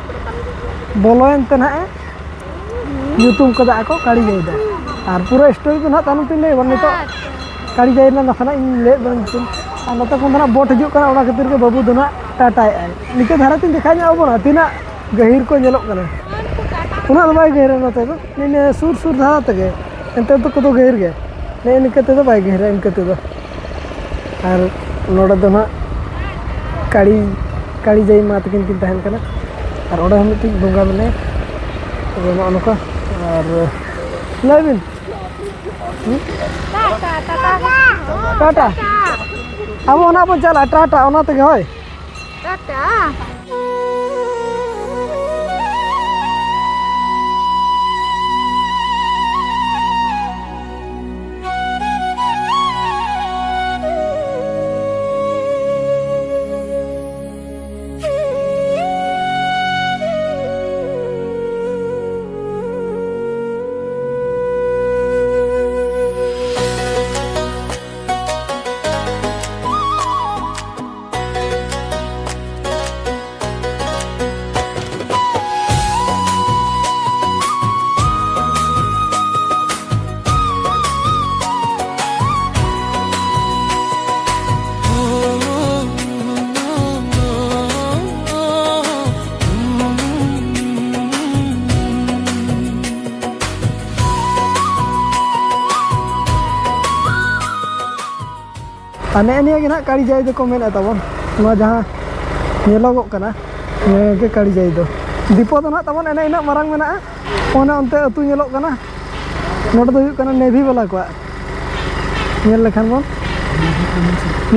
ᱵᱚᱞᱚᱭᱮᱱ ᱛᱮ ᱱᱟᱦᱟᱜ ᱮ ᱧᱩᱛᱩᱢ ᱠᱟᱫᱟ ᱠᱚ ᱠᱟᱹᱲᱤ ᱡᱟᱭ ᱫᱚ᱾ ᱟᱨ ᱯᱩᱨᱟᱹ ᱥᱴᱳᱨᱤ ᱫᱚ ᱱᱟᱦᱟᱜ ᱛᱟᱭᱱᱚᱢ ᱛᱤᱧ ᱞᱟᱹᱭ ᱟᱵᱚᱱ᱾ ᱱᱤᱛᱚᱜ ᱟᱪᱪᱷᱟ᱾ ᱠᱟᱹᱲᱤ ᱡᱟᱭ ᱨᱮᱱᱟᱜ ᱱᱟᱥᱮᱱᱟᱜ ᱤᱧ ᱞᱟᱹᱭᱮᱫ ᱵᱚᱱᱟ ᱧᱩᱛᱩᱢ᱾ ᱟᱨ ᱱᱚᱛᱮ ᱠᱷᱚᱱ ᱫᱚ ᱱᱟᱦᱟᱜ ᱵᱳᱴ ᱦᱤᱡᱩᱜ ᱠᱟᱱᱟ, ᱚᱱᱟ ᱠᱷᱟᱹᱛᱤᱨ ᱜᱮ ᱵᱟᱹᱵᱩ ᱫᱚ ᱱᱟᱦᱟᱜ ᱴᱟᱴᱟᱭᱮᱫ ᱟᱭ᱾ ᱱᱤᱝᱠᱟᱹ ᱫᱷᱟᱨᱟ ᱛᱤᱧ ᱫᱮᱠᱷᱟᱣ ᱧᱚᱜ ᱟᱵᱚᱱᱟ ᱛᱤᱱᱟᱹᱜ ᱜᱟᱹᱦᱤᱨ ᱠᱚ ᱧᱮᱞᱚᱜ ᱠᱟᱱᱟ᱾ ᱩᱱᱟᱹᱜ ᱫᱚ ᱵᱟᱭ ᱜᱟᱹᱦᱤᱨᱟ ᱱᱚᱛᱮ ᱫᱚ, ᱱᱤᱭᱟᱹ ᱥᱩᱨ ᱥᱩᱨ ᱫᱷᱟᱨᱟ ᱛᱮᱜᱮ᱾ ᱮᱱᱛᱮ ᱫᱚ ᱠᱚᱫᱚ ᱜᱟᱹᱦᱤᱨ ᱜᱮ, ᱱᱮᱜᱼᱮ ᱱᱤᱝᱠᱟᱹ ᱛᱮᱫᱚ ᱵᱟᱭ ᱜᱟᱹᱦᱤᱨᱟ ᱤᱱᱠᱟᱹ ᱛᱮᱫᱚ᱾ ᱟᱨ ᱱᱚᱰᱮ ᱫᱚ ᱱᱟᱦᱟᱜ ᱠᱟᱹᱲᱤ, ᱠᱟᱹᱲᱤ ᱡᱟᱹᱭ ᱢᱟ ᱛᱟᱹᱠᱤᱱ ᱠᱤᱱ ᱛᱟᱦᱮᱱ ᱠᱟᱱᱟ᱾ ᱟᱨ ᱚᱸᱰᱮ ᱦᱚᱸ ᱢᱤᱫᱴᱤᱡ ᱵᱚᱸᱜᱟ ᱢᱮᱱᱟᱭᱟ᱾ ᱛᱚᱵᱮ ᱱᱚᱜᱼᱚ ᱱᱚᱝᱠᱟ᱾ ᱟᱨ ᱞᱟᱹᱭ ᱵᱤᱱ᱾ ᱦᱩᱸ? ᱴᱟᱴᱟ, ᱴᱟᱴᱟ᱾ ᱴᱟᱴᱟ᱾ ᱟᱵᱚ ᱚᱱᱟ ᱵᱚᱱ ᱪᱟᱞᱟᱜᱼᱟ, ᱴᱟᱴᱟ, ᱚᱱᱟ ᱛᱮᱜᱮ, ᱦᱳᱭ᱾ ᱴᱟᱴᱟ᱾ ᱟᱨ ᱱᱮᱜᱼᱮ ᱱᱤᱭᱟᱹ ᱜᱮ ᱱᱟᱦᱟᱜ ᱠᱟᱹᱲᱤ ᱡᱟᱭ ᱫᱚᱠᱚ ᱢᱮᱱᱮᱫ ᱛᱟᱵᱚᱱ, ᱱᱚᱣᱟ ᱡᱟᱦᱟᱸ ᱧᱮᱞᱚᱜᱚᱜ ᱠᱟᱱᱟ, ᱱᱤᱭᱟᱹ ᱜᱮ ᱠᱟᱹᱲᱤ ᱡᱟᱭ ᱫᱚ᱾ ᱰᱤᱯᱳ ᱫᱚ ᱱᱟᱦᱟᱜ ᱛᱟᱵᱚᱱ ᱮᱱᱮ ᱤᱱᱟᱹᱜ ᱢᱟᱨᱟᱝ ᱢᱮᱱᱟᱜᱼᱟ, ᱚᱱᱮ ᱚᱱᱛᱮ ᱟᱹᱛᱩ ᱧᱮᱞᱚᱜ ᱠᱟᱱᱟ᱾ ᱱᱚᱰᱮ ᱫᱚ ᱦᱩᱭᱩᱜ ᱠᱟᱱᱟ ᱱᱮᱵᱷᱤ ᱵᱟᱞᱟ ᱠᱚᱣᱟᱜ᱾ ᱧᱮᱞ ᱞᱮᱠᱷᱟᱱ ᱵᱚᱱ,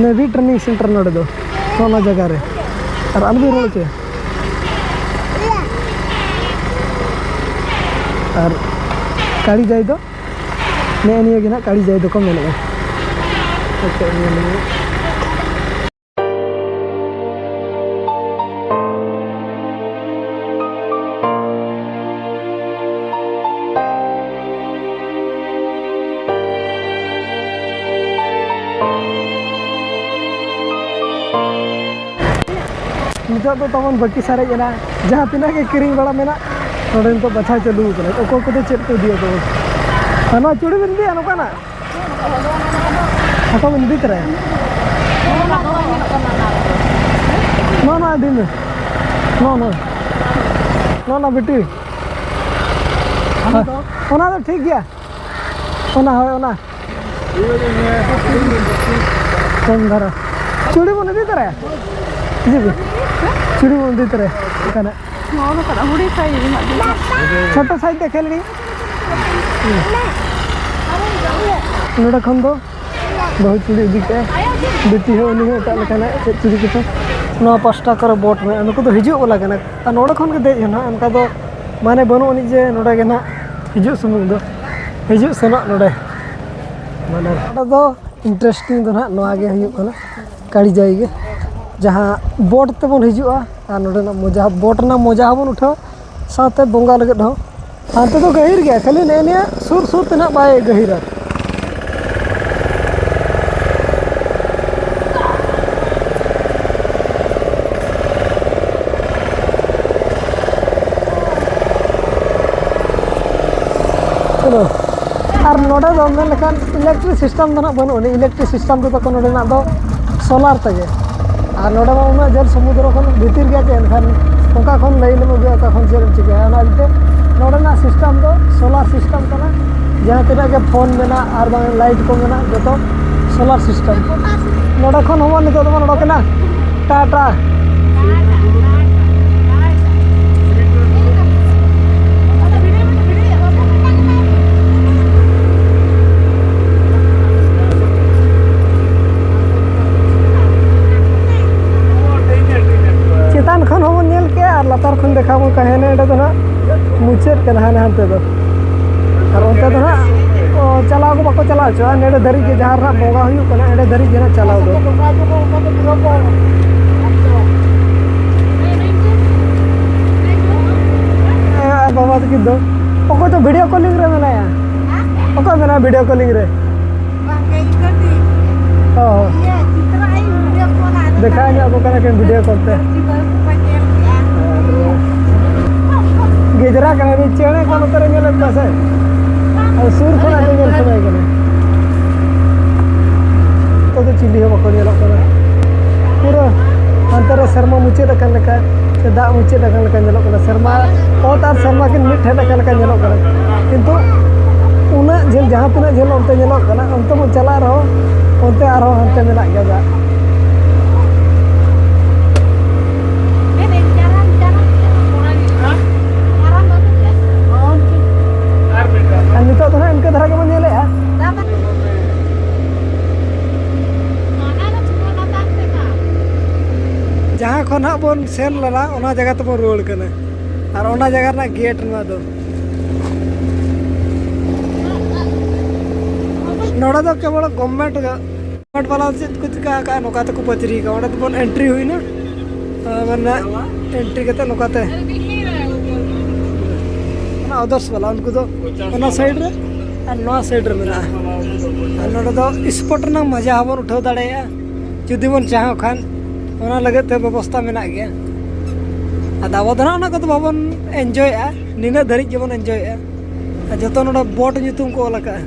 ᱱᱮᱵᱷᱤ ᱴᱨᱮᱱᱤᱝ ᱥᱮᱱᱴᱟᱨ ᱱᱚᱰᱮ ᱫᱚ, ᱱᱚᱜᱼᱚ ᱱᱚᱣᱟ ᱡᱟᱭᱜᱟ ᱨᱮ᱾ ᱟᱨ ᱟᱞᱚᱵᱤᱱ ᱨᱚᱲ ᱦᱚᱪᱚᱭᱟ᱾ ᱟᱨ ᱠᱟᱹᱲᱤ ᱡᱟᱭ ᱫᱚ ᱱᱮᱜᱼᱮ ᱱᱤᱭᱟᱹ ᱜᱮ ᱱᱟᱦᱟᱜ ᱠᱟᱹᱲᱤ ᱡᱟᱭ ᱫᱚᱠᱚ ᱢᱮᱱᱮᱫᱼᱟ᱾ ᱟᱪᱪᱷᱟ, ᱧᱮᱞ ᱞᱮᱜᱮ᱾ ᱱᱤᱛᱚᱜ ᱫᱚ ᱛᱟᱵᱚᱱ ᱵᱟᱹᱠᱤ ᱥᱟᱨᱮᱡ ᱮᱱᱟ, ᱡᱟᱦᱟᱸ ᱛᱤᱱᱟᱹᱜ ᱜᱮ ᱠᱤᱨᱤᱧ ᱵᱟᱲᱟ ᱢᱮᱱᱟᱜ, ᱱᱚᱰᱮ ᱱᱤᱛᱚᱜ ᱵᱟᱪᱷᱟᱣ ᱪᱟᱹᱞᱩ ᱟᱠᱟᱱᱟ, ᱚᱠᱚᱭ ᱠᱚᱫᱚ ᱪᱮᱫ ᱠᱚ ᱤᱫᱤᱭᱟ ᱛᱟᱵᱚᱱ᱾ ᱟᱨ ᱱᱚᱣᱟ ᱪᱩᱲᱤ ᱵᱤᱱ ᱤᱫᱤᱭᱟ ᱱᱚᱝᱠᱟᱱᱟᱜ? ᱯᱷᱳᱴᱳ ᱵᱤᱱ ᱤᱫᱤ ᱛᱚᱨᱟᱭᱟ? ᱱᱚᱣᱟ, ᱱᱚᱣᱟ ᱤᱫᱤ ᱢᱮ᱾ ᱱᱚᱣᱟ, ᱱᱚᱣᱟ᱾ ᱱᱚᱣᱟ, ᱱᱚᱣᱟ ᱵᱤᱴᱤ᱾ ᱚᱱᱟ ᱫᱚ ᱴᱷᱤᱠ ᱜᱮᱭᱟ᱾ ᱚᱱᱟ, ᱦᱳᱭ, ᱚᱱᱟ᱾ ᱠᱚᱢ ᱫᱷᱟᱨᱟ᱾ ᱪᱩᱲᱤ ᱵᱚᱱ ᱤᱫᱤ ᱛᱚᱨᱟᱭᱟ? ᱤᱫᱤ ᱵᱚᱱ᱾ ᱪᱩᱲᱤ ᱵᱚᱱ ᱤᱫᱤ ᱛᱚᱨᱟᱭᱟ᱾ ᱚᱱᱠᱟᱱᱟᱜ᱾ ᱱᱚᱣᱟ ᱫᱚ ᱠᱟᱱᱟ, ᱦᱩᱰᱤᱧ ᱥᱟᱭᱤᱡ ᱨᱮᱱᱟᱜ ᱫᱚ᱾ ᱪᱷᱳᱴᱳ ᱥᱟᱭᱤᱡ ᱫᱮᱠᱷᱮ ᱞᱤᱧ᱾ ᱱᱚᱰᱮ ᱠᱷᱚᱱ ᱫᱚ ᱵᱟᱹᱦᱩ ᱪᱩᱲᱤ ᱤᱫᱤ ᱠᱮᱜᱼᱟ᱾ ᱵᱤᱴᱤ ᱦᱚᱸ, ᱩᱱᱤ ᱦᱚᱸ ᱮᱴᱟᱜ ᱞᱮᱠᱟᱱᱟᱜ ᱪᱮᱫ ᱪᱩᱲᱤ ᱠᱚᱪᱚ᱾ ᱱᱚᱣᱟ ᱯᱟᱥᱴᱟ ᱠᱚᱨᱮ ᱵᱳᱴ ᱢᱮᱱᱟᱜᱼᱟ᱾ ᱱᱩᱠᱩ ᱫᱚ ᱦᱤᱡᱩᱜ ᱵᱟᱞᱟ ᱠᱟᱱᱟ᱾ ᱟᱨ ᱱᱚᱰᱮ ᱠᱷᱚᱱ ᱜᱮ ᱫᱮᱡ ᱦᱚᱸ ᱱᱟᱦᱟᱜ ᱚᱱᱠᱟ ᱫᱚ ᱢᱟᱱᱮ ᱵᱟᱹᱱᱩᱜ ᱟᱹᱱᱤᱡ ᱡᱮ ᱱᱚᱰᱮ ᱜᱮ ᱱᱟᱦᱟᱜ ᱦᱤᱡᱩᱜ ᱥᱩᱢᱩᱝ ᱫᱚ, ᱦᱤᱡᱩᱜ ᱥᱮᱱᱚᱜ ᱱᱚᱰᱮ᱾ ᱢᱟᱱᱮ ᱱᱚᱰᱮ ᱫᱚ interesting ᱫᱚ ᱱᱟᱦᱟᱜ ᱱᱚᱣᱟ ᱜᱮ ᱦᱩᱭᱩᱜ ᱠᱟᱱᱟ, ᱠᱟᱹᱲᱤ ᱡᱟᱭ ᱜᱮ, ᱡᱟᱦᱟᱸ ᱵᱳᱴ ᱛᱮᱵᱚᱱ ᱦᱤᱡᱩᱜᱼᱟ ᱟᱨ ᱱᱚᱰᱮᱱᱟᱜ ᱢᱚᱡᱟ, ᱵᱳᱴ ᱨᱮᱱᱟᱜ ᱢᱚᱡᱟ ᱦᱚᱸᱵᱚᱱ ᱩᱴᱷᱟᱹᱣᱟ, ᱥᱟᱶᱛᱮ ᱵᱚᱸᱜᱟ ᱞᱟᱹᱜᱤᱫ ᱦᱚᱸ᱾ ᱦᱟᱱᱛᱮ ᱫᱚ ᱜᱟᱹᱦᱤᱨ ᱜᱮᱭᱟ, ᱠᱷᱟᱹᱞᱤ ᱱᱮᱜᱼᱮ ᱱᱤᱭᱟᱹ ᱥᱩᱨ ᱥᱩᱨ ᱛᱮ ᱱᱟᱦᱟᱜ ᱵᱟᱭ ᱜᱟᱹᱦᱤᱨᱟ᱾ ᱪᱚᱞᱚ᱾ ᱟᱨ ᱱᱚᱰᱮ ᱫᱚ ᱢᱮᱱ ᱞᱮᱠᱷᱟᱱ electric system ᱫᱚ ᱱᱟᱜ ᱵᱟᱹᱱᱩᱜ ᱟᱹᱱᱤᱡ, electric system ᱛᱮᱫᱚ ᱠᱚ ᱱᱚᱰᱮᱱᱟᱜ ᱫᱚ solar ᱛᱮᱜᱮ᱾ ᱟᱨ ᱱᱚᱰᱮ ᱢᱟ ᱩᱱᱟᱹᱜ ᱡᱷᱟᱹᱞ ᱥᱚᱢᱩᱫᱨᱚ ᱠᱷᱚᱱ ᱵᱷᱤᱛᱤᱨ ᱜᱮᱭᱟ ᱪᱮ, ᱮᱱᱠᱷᱟᱱ ᱚᱠᱟ ᱠᱷᱚᱱ line ᱮᱢ ᱟᱹᱜᱩᱭᱟ, ᱚᱠᱟ ᱠᱷᱚᱱ ᱪᱮᱫ ᱮᱢ ᱪᱤᱠᱟᱹᱭᱟ? ᱚᱱᱟ ᱤᱭᱟᱹᱛᱮ ᱱᱚᱰᱮᱱᱟᱜ system ᱫᱚ solar system ᱠᱟᱱᱟ, ᱡᱟᱦᱟᱸ ᱛᱤᱱᱟᱹᱜ ᱜᱮ phone ᱢᱮᱱᱟᱜ ᱟᱨ ᱵᱟᱝ light ᱠᱚ ᱢᱮᱱᱟᱜ, ᱡᱚᱛᱚ solar system᱾ ᱱᱚᱰᱮ ᱠᱷᱚᱱ ᱦᱚᱸᱵᱚᱱ ᱱᱤᱛᱚᱜ ᱫᱚᱵᱚᱱ ᱚᱰᱚᱠᱮᱱᱟ ᱴᱟᱴᱟ᱾ ᱪᱮᱛᱟᱱ ᱠᱷᱚᱱ ᱦᱚᱸᱵᱚᱱ ᱧᱮᱞ ᱠᱮᱜᱼᱟ ᱟᱨ ᱞᱟᱛᱟᱨ ᱠᱷᱚᱱ ᱫᱮᱠᱷᱟᱣ ᱵᱚᱱ ᱠᱟᱱᱟ᱾ ᱦᱮᱸ, ᱱᱚᱰᱮ ᱫᱚ ᱱᱟᱜ ᱢᱩᱪᱟᱹᱫ ᱠᱟᱱᱟ, ᱦᱟᱱᱮ ᱦᱟᱱᱛᱮ ᱫᱚ᱾ ᱟᱨ ᱚᱱᱛᱮ ᱫᱚ ᱱᱟᱜ, ᱚ, ᱪᱟᱞᱟᱣ ᱠᱚ ᱵᱟᱠᱚ ᱪᱟᱞᱟᱣ ᱦᱚᱪᱚᱜᱼᱟ᱾ ᱱᱚᱰᱮ ᱫᱷᱟᱹᱨᱤᱡ ᱜᱮ ᱡᱟᱦᱟᱸ ᱨᱮ ᱱᱟᱜ ᱵᱚᱸᱜᱟ ᱦᱩᱭᱩᱜ ᱠᱟᱱᱟ, ᱚᱸᱰᱮ ᱫᱷᱟᱹᱨᱤᱡ ᱜᱮ ᱱᱟᱜ ᱪᱟᱞᱟᱣ ᱫᱚ᱾ ᱦᱮᱸ, ᱟᱨ ᱵᱟᱵᱟ ᱛᱟᱹᱠᱤᱱ ᱫᱚ ᱚᱠᱚᱭ ᱪᱚ video calling ᱨᱮ ᱢᱮᱱᱟᱭᱟ᱾ ᱚᱠᱚᱭ ᱢᱮᱱᱟᱭᱟ video calling ᱨᱮ? ᱚ᱾ ᱫᱮᱠᱷᱟᱣ ᱧᱚᱜ ᱟᱠᱚ ᱠᱟᱱᱟ ᱠᱤᱱ video call ᱛᱮ᱾ ᱜᱮᱡᱽᱨᱟ ᱠᱟᱱᱟ ᱩᱱᱤ ᱪᱮᱬᱮ ᱠᱚ ᱱᱚᱛᱮ ᱨᱮ ᱧᱮᱞᱮᱫ ᱠᱚᱣᱟ ᱥᱮ? ᱟᱨ ᱥᱩᱨ ᱠᱷᱚᱱᱟᱜ ᱫᱚ ᱧᱮᱞ ᱥᱟᱱᱟᱭ ᱠᱟᱱᱟ᱾ ᱱᱤᱛᱚᱜ ᱫᱚ ᱪᱤᱞᱤ ᱦᱚᱸ ᱵᱟᱠᱚ ᱧᱮᱞᱚᱜ ᱠᱟᱱᱟ᱾ ᱯᱩᱨᱟᱹ ᱦᱟᱱᱛᱮ ᱨᱮ ᱥᱮᱨᱢᱟ ᱢᱩᱪᱟᱹᱫ ᱟᱠᱟᱱ ᱞᱮᱠᱟ ᱥᱮ ᱫᱟᱜ ᱢᱩᱪᱟᱹᱫ ᱟᱠᱟᱱ ᱞᱮᱠᱟ ᱧᱮᱞᱚᱜ ᱠᱟᱱᱟ᱾ ᱥᱮᱨᱢᱟ, ᱚᱛ ᱟᱨ ᱥᱮᱨᱢᱟ ᱠᱤᱱ ᱢᱤᱫ ᱴᱷᱮᱱ ᱟᱠᱟᱱ ᱞᱮᱠᱟ ᱧᱮᱞᱚᱜ ᱠᱟᱱᱟ᱾ ᱠᱤᱱᱛᱩ ᱩᱱᱟᱹᱜ ᱡᱷᱟᱹᱞ, ᱡᱟᱦᱟᱸ ᱛᱤᱱᱟᱹᱜ ᱡᱷᱟᱹᱞ ᱚᱱᱛᱮ ᱧᱮᱞᱚᱜ ᱠᱟᱱᱟ, ᱚᱱᱛᱮ ᱵᱚᱱ ᱪᱟᱞᱟᱜ ᱨᱮᱦᱚᱸ ᱚᱱᱛᱮ ᱟᱨᱦᱚᱸ ᱦᱟᱱᱛᱮ ᱢᱮᱱᱟᱜ ᱜᱮᱭᱟ ᱫᱟᱜ᱾ ᱟᱨ ᱱᱤᱛᱚᱜ ᱫᱚ ᱦᱟᱸᱜ ᱤᱱᱠᱟᱹ ᱫᱷᱟᱨᱟ ᱜᱮᱵᱚᱱ ᱧᱮᱞᱮᱜᱼᱟ᱾ ᱡᱟᱦᱟᱸ ᱠᱷᱚᱱ ᱦᱟᱸᱜ ᱵᱚᱱ ᱥᱮᱱ ᱞᱮᱱᱟ, ᱚᱱᱟ ᱡᱟᱭᱜᱟ ᱛᱮᱵᱚᱱ ᱨᱩᱣᱟᱹᱲ ᱠᱟᱱᱟ᱾ ᱟᱨ ᱚᱱᱟ ᱡᱟᱭᱜᱟ ᱨᱮᱱᱟᱜ ᱜᱮᱴ ᱱᱚᱣᱟ ᱫᱚ᱾ ᱱᱚᱰᱮ ᱫᱚ ᱠᱮᱵᱚᱞ ᱜᱚᱵᱷᱢᱮᱱᱴ ᱜᱮ, ᱜᱚᱵᱷᱢᱮᱱᱴ ᱵᱟᱞᱟ ᱪᱮᱫ ᱠᱚ ᱪᱤᱠᱟ ᱟᱠᱟᱫᱼᱟ, ᱱᱚᱝᱠᱟ ᱛᱮᱠᱚ ᱯᱟᱹᱪᱨᱤ ᱟᱠᱟᱫᱼᱟ᱾ ᱚᱸᱰᱮ ᱫᱚᱵᱚᱱ ᱮᱱᱴᱨᱤ ᱦᱩᱭᱱᱟ, ᱟᱨ ᱢᱟᱱᱮ ᱮᱱᱴᱨᱤ ᱠᱟᱛᱮ ᱱᱚᱝᱠᱟᱛᱮ ᱚᱱᱟ ᱟᱫᱟᱨᱥ ᱵᱟᱞᱟ, ᱩᱱᱠᱩ ᱫᱚ ᱚᱱᱟ ᱥᱟᱭᱤᱰ ᱨᱮ ᱟᱨ ᱱᱚᱣᱟ ᱥᱟᱭᱤᱰ ᱨᱮ ᱢᱮᱱᱟᱜᱼᱟ᱾ ᱟᱨ ᱱᱚᱰᱮ ᱫᱚ ᱥᱯᱳᱨᱴ ᱨᱮᱱᱟᱜ ᱢᱚᱡᱟ ᱦᱚᱸᱵᱚᱱ ᱩᱴᱷᱟᱹᱣ ᱫᱟᱲᱮᱭᱟᱜᱼᱟ, ᱡᱩᱫᱤ ᱵᱚᱱ ᱪᱟᱦᱚ ᱠᱷᱟᱱ᱾ ᱚᱱᱟ ᱞᱟᱹᱜᱤᱫ ᱛᱮ ᱵᱮᱵᱚᱥᱛᱷᱟ ᱢᱮᱱᱟᱜ ᱜᱮᱭᱟ᱾ ᱟᱫᱚ ᱟᱵᱚ ᱫᱚ ᱱᱟᱦᱟᱜ ᱚᱱᱟ ᱠᱚᱫᱚ ᱵᱟᱵᱚᱱ ᱮᱱᱡᱚᱭᱮᱜᱼᱟ, ᱱᱤᱱᱟᱹᱜ ᱫᱷᱟᱹᱨᱤᱡ ᱜᱮᱵᱚᱱ ᱮᱱᱡᱚᱭᱮᱜᱼᱟ᱾ ᱟᱨ ᱡᱚᱛᱚ ᱱᱚᱰᱮ ᱵᱳᱴ ᱧᱩᱛᱩᱢ ᱠᱚ ᱚᱞ ᱟᱠᱟᱫᱼᱟ᱾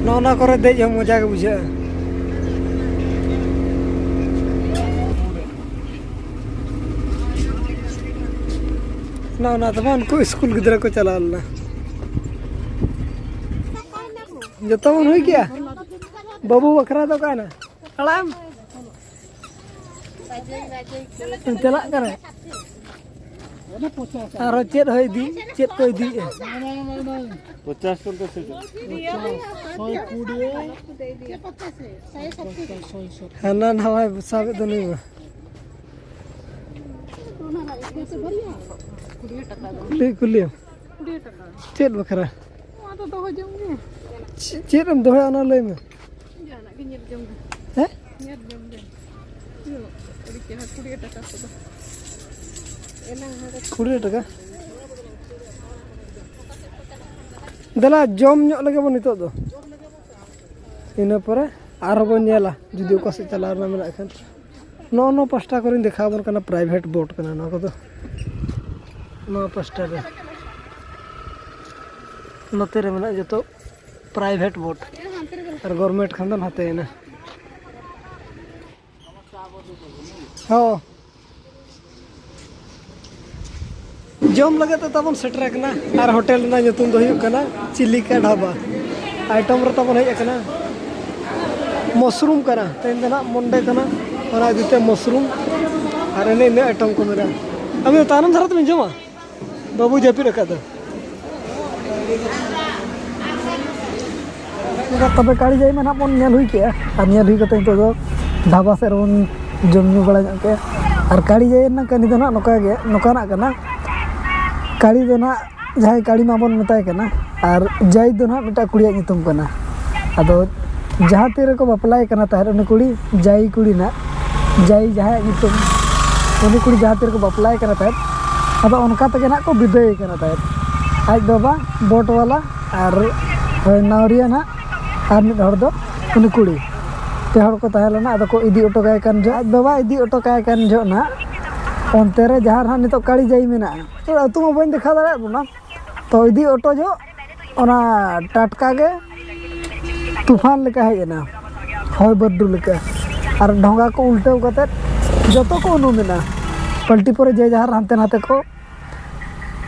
ᱱᱚᱜᱼᱚ ᱱᱚᱣᱟ ᱠᱚᱨᱮ ᱫᱮᱡ ᱦᱚᱸ ᱢᱚᱡᱟ ᱜᱮ ᱵᱩᱡᱷᱟᱹᱜᱼᱟ᱾ ᱱᱚᱜᱼᱚ ᱱᱚᱣᱟ ᱫᱚ ᱵᱟᱝ, ᱩᱱᱠᱩ ᱥᱠᱩᱞ ᱜᱤᱫᱽᱨᱟᱹ ᱠᱚ ᱪᱟᱞᱟᱣ ᱞᱮᱱᱟ᱾ ᱡᱚᱛᱚ ᱵᱚᱱ ᱦᱩᱭ ᱠᱮᱜᱼᱟ? ᱵᱟᱹᱵᱩ ᱵᱟᱠᱷᱨᱟ ᱫᱚ ᱚᱠᱟᱭᱮᱱᱟ? ᱦᱟᱲᱟᱢ, ᱪᱟᱞᱟᱜ ᱠᱟᱱᱟ᱾ ᱟᱨᱦᱚᱸ ᱪᱮᱫ ᱦᱚᱸ ᱤᱫᱤ, ᱪᱮᱫ ᱠᱚ ᱤᱫᱤᱭᱮᱫᱼᱟ? ᱯᱚᱪᱟᱥ ᱴᱟᱠᱟ ᱥᱮ ᱪᱮᱫ? ᱦᱟᱱᱟ ᱱᱟᱣᱟᱭ ᱥᱟᱵᱮᱫ ᱫᱚ ᱱᱩᱭ ᱢᱟ᱾ ᱠᱩᱞᱤ, ᱠᱩᱞᱤᱭᱮᱢ᱾ ᱪᱮᱫ ᱵᱟᱠᱷᱨᱟ? ᱱᱚᱣᱟ ᱫᱚ ᱫᱚᱦᱚ ᱡᱚᱝ ᱜᱮ᱾ ᱪᱮ-, ᱪᱮᱫ ᱮᱢ ᱫᱚᱦᱚᱭᱟ ᱚᱱᱟ ᱞᱟᱹᱭ ᱢᱮ᱾ ᱡᱟᱦᱟᱱᱟᱜ ᱜᱮ ᱧᱮᱞ ᱡᱚᱝ ᱜᱮ᱾ ᱦᱮᱸ? ᱧᱮᱞ ᱡᱚᱝ ᱜᱮ᱾ ᱟᱹᱰᱤ ᱪᱮᱦᱨᱟ ᱠᱩᱲᱤ ᱴᱟᱠᱟ ᱠᱚᱫᱚ᱾ ᱮᱱᱟᱝ ᱦᱟᱸᱰᱮ ᱠᱩᱲᱤ ᱴᱟᱠᱟ? ᱫᱮᱞᱟ ᱡᱚᱢ ᱧᱚᱜ ᱞᱮᱜᱮ ᱵᱚᱱ ᱱᱤᱛᱚᱜ ᱫᱚ᱾ ᱤᱱᱟᱹ ᱯᱚᱨᱮ ᱟᱨᱦᱚᱸ ᱵᱚᱱ ᱧᱮᱞᱟ ᱡᱩᱫᱤ ᱚᱠᱟ ᱥᱮᱫ ᱪᱟᱞᱟᱣ ᱨᱮᱱᱟᱜ ᱢᱮᱱᱟᱜ ᱠᱷᱟᱱ᱾ ᱱᱚᱜᱼᱚ ᱱᱚᱣᱟ ᱯᱟᱥᱴᱟ ᱠᱚᱨᱮᱧ ᱫᱮᱠᱷᱟᱣ ᱟᱵᱚᱱ ᱠᱟᱱᱟ, ᱯᱨᱟᱭᱵᱷᱮᱴ ᱵᱳᱴ ᱠᱟᱱᱟ ᱱᱚᱣᱟ ᱠᱚᱫᱚ᱾ ᱱᱚᱣᱟ ᱯᱟᱥᱴᱟ ᱨᱮ ᱱᱚᱛᱮ ᱨᱮ ᱢᱮᱱᱟᱜ ᱡᱚᱛᱚ ᱯᱨᱟᱭᱵᱷᱮᱴ ᱵᱳᱴ, ᱟᱨ ᱜᱚᱨᱢᱮᱱᱴ ᱠᱷᱟᱱ ᱫᱚ ᱱᱟᱛᱮᱭᱮᱱᱟ᱾ ᱦᱚᱸ, ᱡᱚᱢ ᱞᱟᱹᱜᱤᱫ ᱛᱮ ᱛᱟᱵᱚᱱ ᱥᱮᱴᱮᱨ ᱟᱠᱟᱱᱟ᱾ ᱟᱨ ᱦᱳᱴᱮᱞ ᱨᱮᱱᱟᱜ ᱧᱩᱛᱩᱢ ᱫᱚ ᱦᱩᱭᱩᱜ ᱠᱟᱱᱟ ᱪᱤᱞᱤᱠᱟ ᱰᱷᱟᱵᱟ᱾ ᱟᱭᱴᱮᱢ ᱨᱮ ᱛᱟᱵᱚᱱ ᱦᱮᱡ ᱟᱠᱟᱱᱟ ᱢᱟᱥᱨᱩᱢ ᱠᱟᱱᱟ, ᱛᱮᱦᱮᱧ ᱫᱚ ᱱᱟᱜ ᱢᱚᱱᱰᱮ ᱠᱟᱱᱟ, ᱚᱱᱟ ᱤᱫᱤ ᱛᱮ ᱢᱟᱥᱨᱩᱢ ᱟᱨ ᱮᱱᱮ ᱤᱱᱟᱹ ᱟᱭᱴᱮᱢ ᱠᱚ ᱢᱮᱱᱟᱜᱼᱟ᱾ ᱟᱵᱤᱱ ᱫᱚ ᱛᱟᱭᱱᱚᱢ ᱫᱷᱟᱨᱟ ᱛᱮᱵᱤᱱ ᱡᱚᱢᱟ? ᱵᱟᱹᱵᱩ ᱡᱟᱹᱯᱤᱫ ᱟᱠᱟᱫ ᱫᱚ᱾ ᱛᱚᱵᱮ ᱠᱟᱲᱤ ᱡᱟᱹᱭ ᱢᱟ ᱱᱟᱜ ᱵᱚᱱ ᱧᱮᱞ ᱦᱩᱭ ᱠᱮᱜᱼᱟ, ᱟᱨ ᱧᱮᱞ ᱦᱩᱭ ᱠᱟᱛᱮ ᱱᱤᱛᱚᱜ ᱫᱚ ᱰᱷᱟᱵᱟ ᱥᱮᱫ ᱨᱮᱵᱚᱱ ᱡᱚᱢ ᱧᱩ ᱵᱟᱲᱟ ᱧᱚᱜ ᱠᱮᱜᱼᱟ᱾ ᱟᱨ ᱠᱟᱲᱤ ᱡᱟᱹᱭ ᱨᱮᱱᱟᱜ ᱠᱟᱹᱦᱱᱤ ᱫᱚ ᱱᱟᱜ ᱱᱚᱝᱠᱟ ᱜᱮ, ᱱᱚᱝᱠᱟᱱᱟᱜ ᱠᱟᱱᱟ᱾ ᱠᱟᱲᱤ ᱫᱚ ᱱᱟᱜ ᱡᱟᱦᱟᱸᱭ ᱠᱟᱲᱤ ᱢᱟᱵᱚᱱ ᱢᱮᱛᱟᱭ ᱠᱟᱱᱟ, ᱟᱨ ᱡᱟᱹᱭ ᱫᱚ ᱱᱟᱜ ᱢᱤᱫᱴᱟᱝ ᱠᱩᱲᱤᱭᱟᱜ ᱧᱩᱛᱩᱢ ᱠᱟᱱᱟ᱾ ᱟᱫᱚ ᱡᱟᱦᱟᱸ ᱛᱤ ᱨᱮᱠᱚ ᱵᱟᱯᱞᱟᱭ ᱠᱟᱱᱟ ᱛᱟᱦᱮᱸᱫ, ᱩᱱᱤ ᱠᱩᱲᱤ, ᱡᱟᱹᱭ ᱠᱩᱲᱤ ᱱᱟᱜ, ᱡᱟᱹᱭ ᱡᱟᱦᱟᱸᱭᱟᱜ ᱧᱩᱛᱩᱢ, ᱩᱱᱤ ᱠᱩᱲᱤ ᱡᱟᱦᱟᱸ ᱛᱤ ᱨᱮᱠᱚ ᱵᱟᱯᱞᱟᱭ ᱠᱟᱱᱟ ᱛᱟᱦᱮᱸᱫ, ᱟᱫᱚ ᱚᱱᱠᱟ ᱛᱮᱜᱮ ᱱᱟᱜ ᱠᱚ ᱵᱤᱫᱟᱹᱭᱮ ᱠᱟᱱᱟ ᱛᱟᱦᱮᱸᱫ᱾ ᱟᱡ ᱵᱟᱵᱟ, ᱵᱳᱴ ᱵᱟᱞᱟ, ᱟᱨ ᱱᱟᱣᱨᱤᱭᱟ ᱱᱟᱜ, ᱟᱨ ᱢᱤᱫ ᱦᱚᱲ ᱫᱚ ᱩᱱᱤ ᱠᱩᱲᱤ, ᱯᱮ ᱦᱚᱲ ᱠᱚ ᱛᱟᱦᱮᱸ ᱞᱮᱱᱟ᱾ ᱟᱫᱚ ᱠᱚ ᱤᱫᱤ ᱦᱚᱴᱚ ᱠᱟᱭ ᱠᱟᱱ ᱡᱚᱦᱚᱜ, ᱟᱡ ᱵᱟᱵᱟ ᱤᱫᱤ ᱦᱚᱴᱚ ᱠᱟᱭ ᱠᱟᱱ ᱡᱚᱦᱚᱜ ᱱᱟᱜ, ᱚᱱᱛᱮ ᱨᱮ ᱡᱟᱦᱟᱸ ᱨᱮ ᱱᱟᱜ ᱱᱤᱛᱚᱜ ᱠᱟᱲᱤ ᱡᱟᱹᱭ ᱢᱮᱱᱟᱜᱼᱟ, ᱟᱹᱛᱩ ᱢᱟ ᱵᱟᱹᱧ ᱫᱮᱠᱷᱟᱣ ᱫᱟᱲᱮᱭᱟᱜ ᱵᱚᱱᱟ, ᱛᱚ ᱤᱫᱤ ᱚᱴᱚ ᱡᱚᱦᱚᱜ ᱚᱱᱟ ᱴᱟᱴᱠᱟ ᱜᱮ ᱛᱩᱯᱷᱟᱱ ᱞᱮᱠᱟ ᱦᱮᱡ ᱮᱱᱟ, ᱦᱚᱭ ᱵᱟᱹᱨᱰᱩ ᱞᱮᱠᱟ, ᱟᱨ ᱰᱷᱚᱸᱜᱟ ᱠᱚ ᱩᱞᱴᱟᱹᱣ ᱠᱟᱛᱮᱫ ᱡᱚᱛᱚ ᱠᱚ ᱩᱱᱩᱢ ᱮᱱᱟ᱾ ᱯᱟᱞᱴᱤ ᱯᱚᱨᱮ ᱡᱮ ᱡᱟᱦᱟᱸ ᱦᱟᱱᱛᱮ ᱱᱟᱛᱮ ᱠᱚ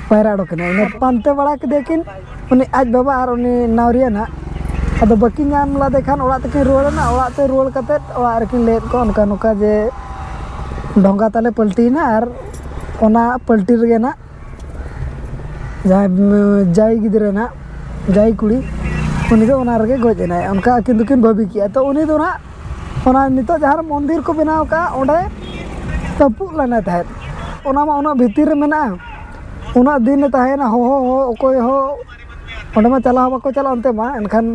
ᱯᱟᱭᱨᱟ ᱚᱰᱚᱠ ᱮᱱᱟ᱾ ᱤᱱᱟᱹ ᱯᱟᱱᱛᱮ ᱵᱟᱲᱟ ᱠᱮᱫᱮᱭᱟ ᱠᱤᱱ, ᱩᱱᱤ ᱟᱡ ᱵᱟᱵᱟ ᱟᱨ ᱩᱱᱤ ᱱᱟᱣᱨᱤᱭᱟ ᱱᱟᱜ᱾ ᱟᱫᱚ ᱵᱟᱹᱠᱤᱱ ᱧᱟᱢ ᱞᱮᱫᱮ ᱠᱷᱟᱱ ᱚᱲᱟᱜ ᱛᱮᱠᱤᱱ ᱨᱩᱣᱟᱹᱲ ᱮᱱᱟ᱾ ᱚᱲᱟᱜ ᱛᱮ ᱨᱩᱣᱟᱹᱲ ᱠᱟᱛᱮᱫ ᱚᱲᱟᱜ ᱨᱮᱠᱤᱱ ᱞᱟᱹᱭᱟᱫ ᱠᱚᱣᱟ ᱱᱚᱝᱠᱟ ᱱᱚᱝᱠᱟ ᱡᱮ ᱰᱷᱚᱸᱜᱟ ᱛᱟᱞᱮ ᱯᱟᱞᱴᱤᱭᱮᱱᱟ ᱟᱨ ᱚᱱᱟ ᱯᱟᱞᱴᱤ ᱨᱮᱜᱮ ᱱᱟᱜ ᱡᱟᱦᱟᱸᱭ, ᱩᱢ, ᱡᱟᱭ ᱜᱤᱫᱽᱨᱟᱹ ᱱᱟᱜ, ᱡᱟᱭ ᱠᱩᱲᱤ, ᱩᱱᱤ ᱫᱚ ᱚᱱᱟ ᱨᱮᱜᱮ ᱜᱚᱡ ᱮᱱᱟᱭ᱾ ᱚᱱᱠᱟ ᱟᱹᱠᱤᱱ ᱫᱚᱠᱤᱱ ᱵᱷᱟᱹᱵᱤ ᱠᱮᱜᱼᱟ᱾ ᱛᱚ ᱩᱱᱤ ᱫᱚ ᱱᱟᱜ ᱚᱱᱟ ᱱᱤᱛᱚᱜ ᱡᱟᱦᱟᱸ ᱨᱮ ᱢᱚᱱᱫᱤᱨ ᱠᱚ ᱵᱮᱱᱟᱣ ᱠᱟᱜᱼᱟ, ᱚᱸᱰᱮ ᱨᱟᱹᱯᱩᱫ ᱞᱮᱱᱟᱭ ᱛᱟᱦᱮᱸᱫ᱾ ᱚᱱᱟ ᱢᱟ ᱩᱱᱟᱹᱜ ᱵᱷᱤᱛᱤᱨ ᱨᱮ ᱢᱮᱱᱟᱜᱼᱟ, ᱩᱱᱟᱹᱜ ᱫᱤᱱ ᱮ ᱛᱟᱦᱮᱸᱭᱮᱱᱟ, ᱦᱚᱦᱚ ᱦᱚᱦᱚ ᱚᱠᱚᱭ ᱦᱚᱸ ᱚᱸᱰᱮ ᱢᱟ ᱪᱟᱞᱟᱣ ᱦᱚᱸ ᱵᱟᱠᱚ ᱪᱟᱞᱟᱜᱼᱟ ᱚᱱᱛᱮ ᱢᱟ, ᱮᱱᱠᱷᱟᱱ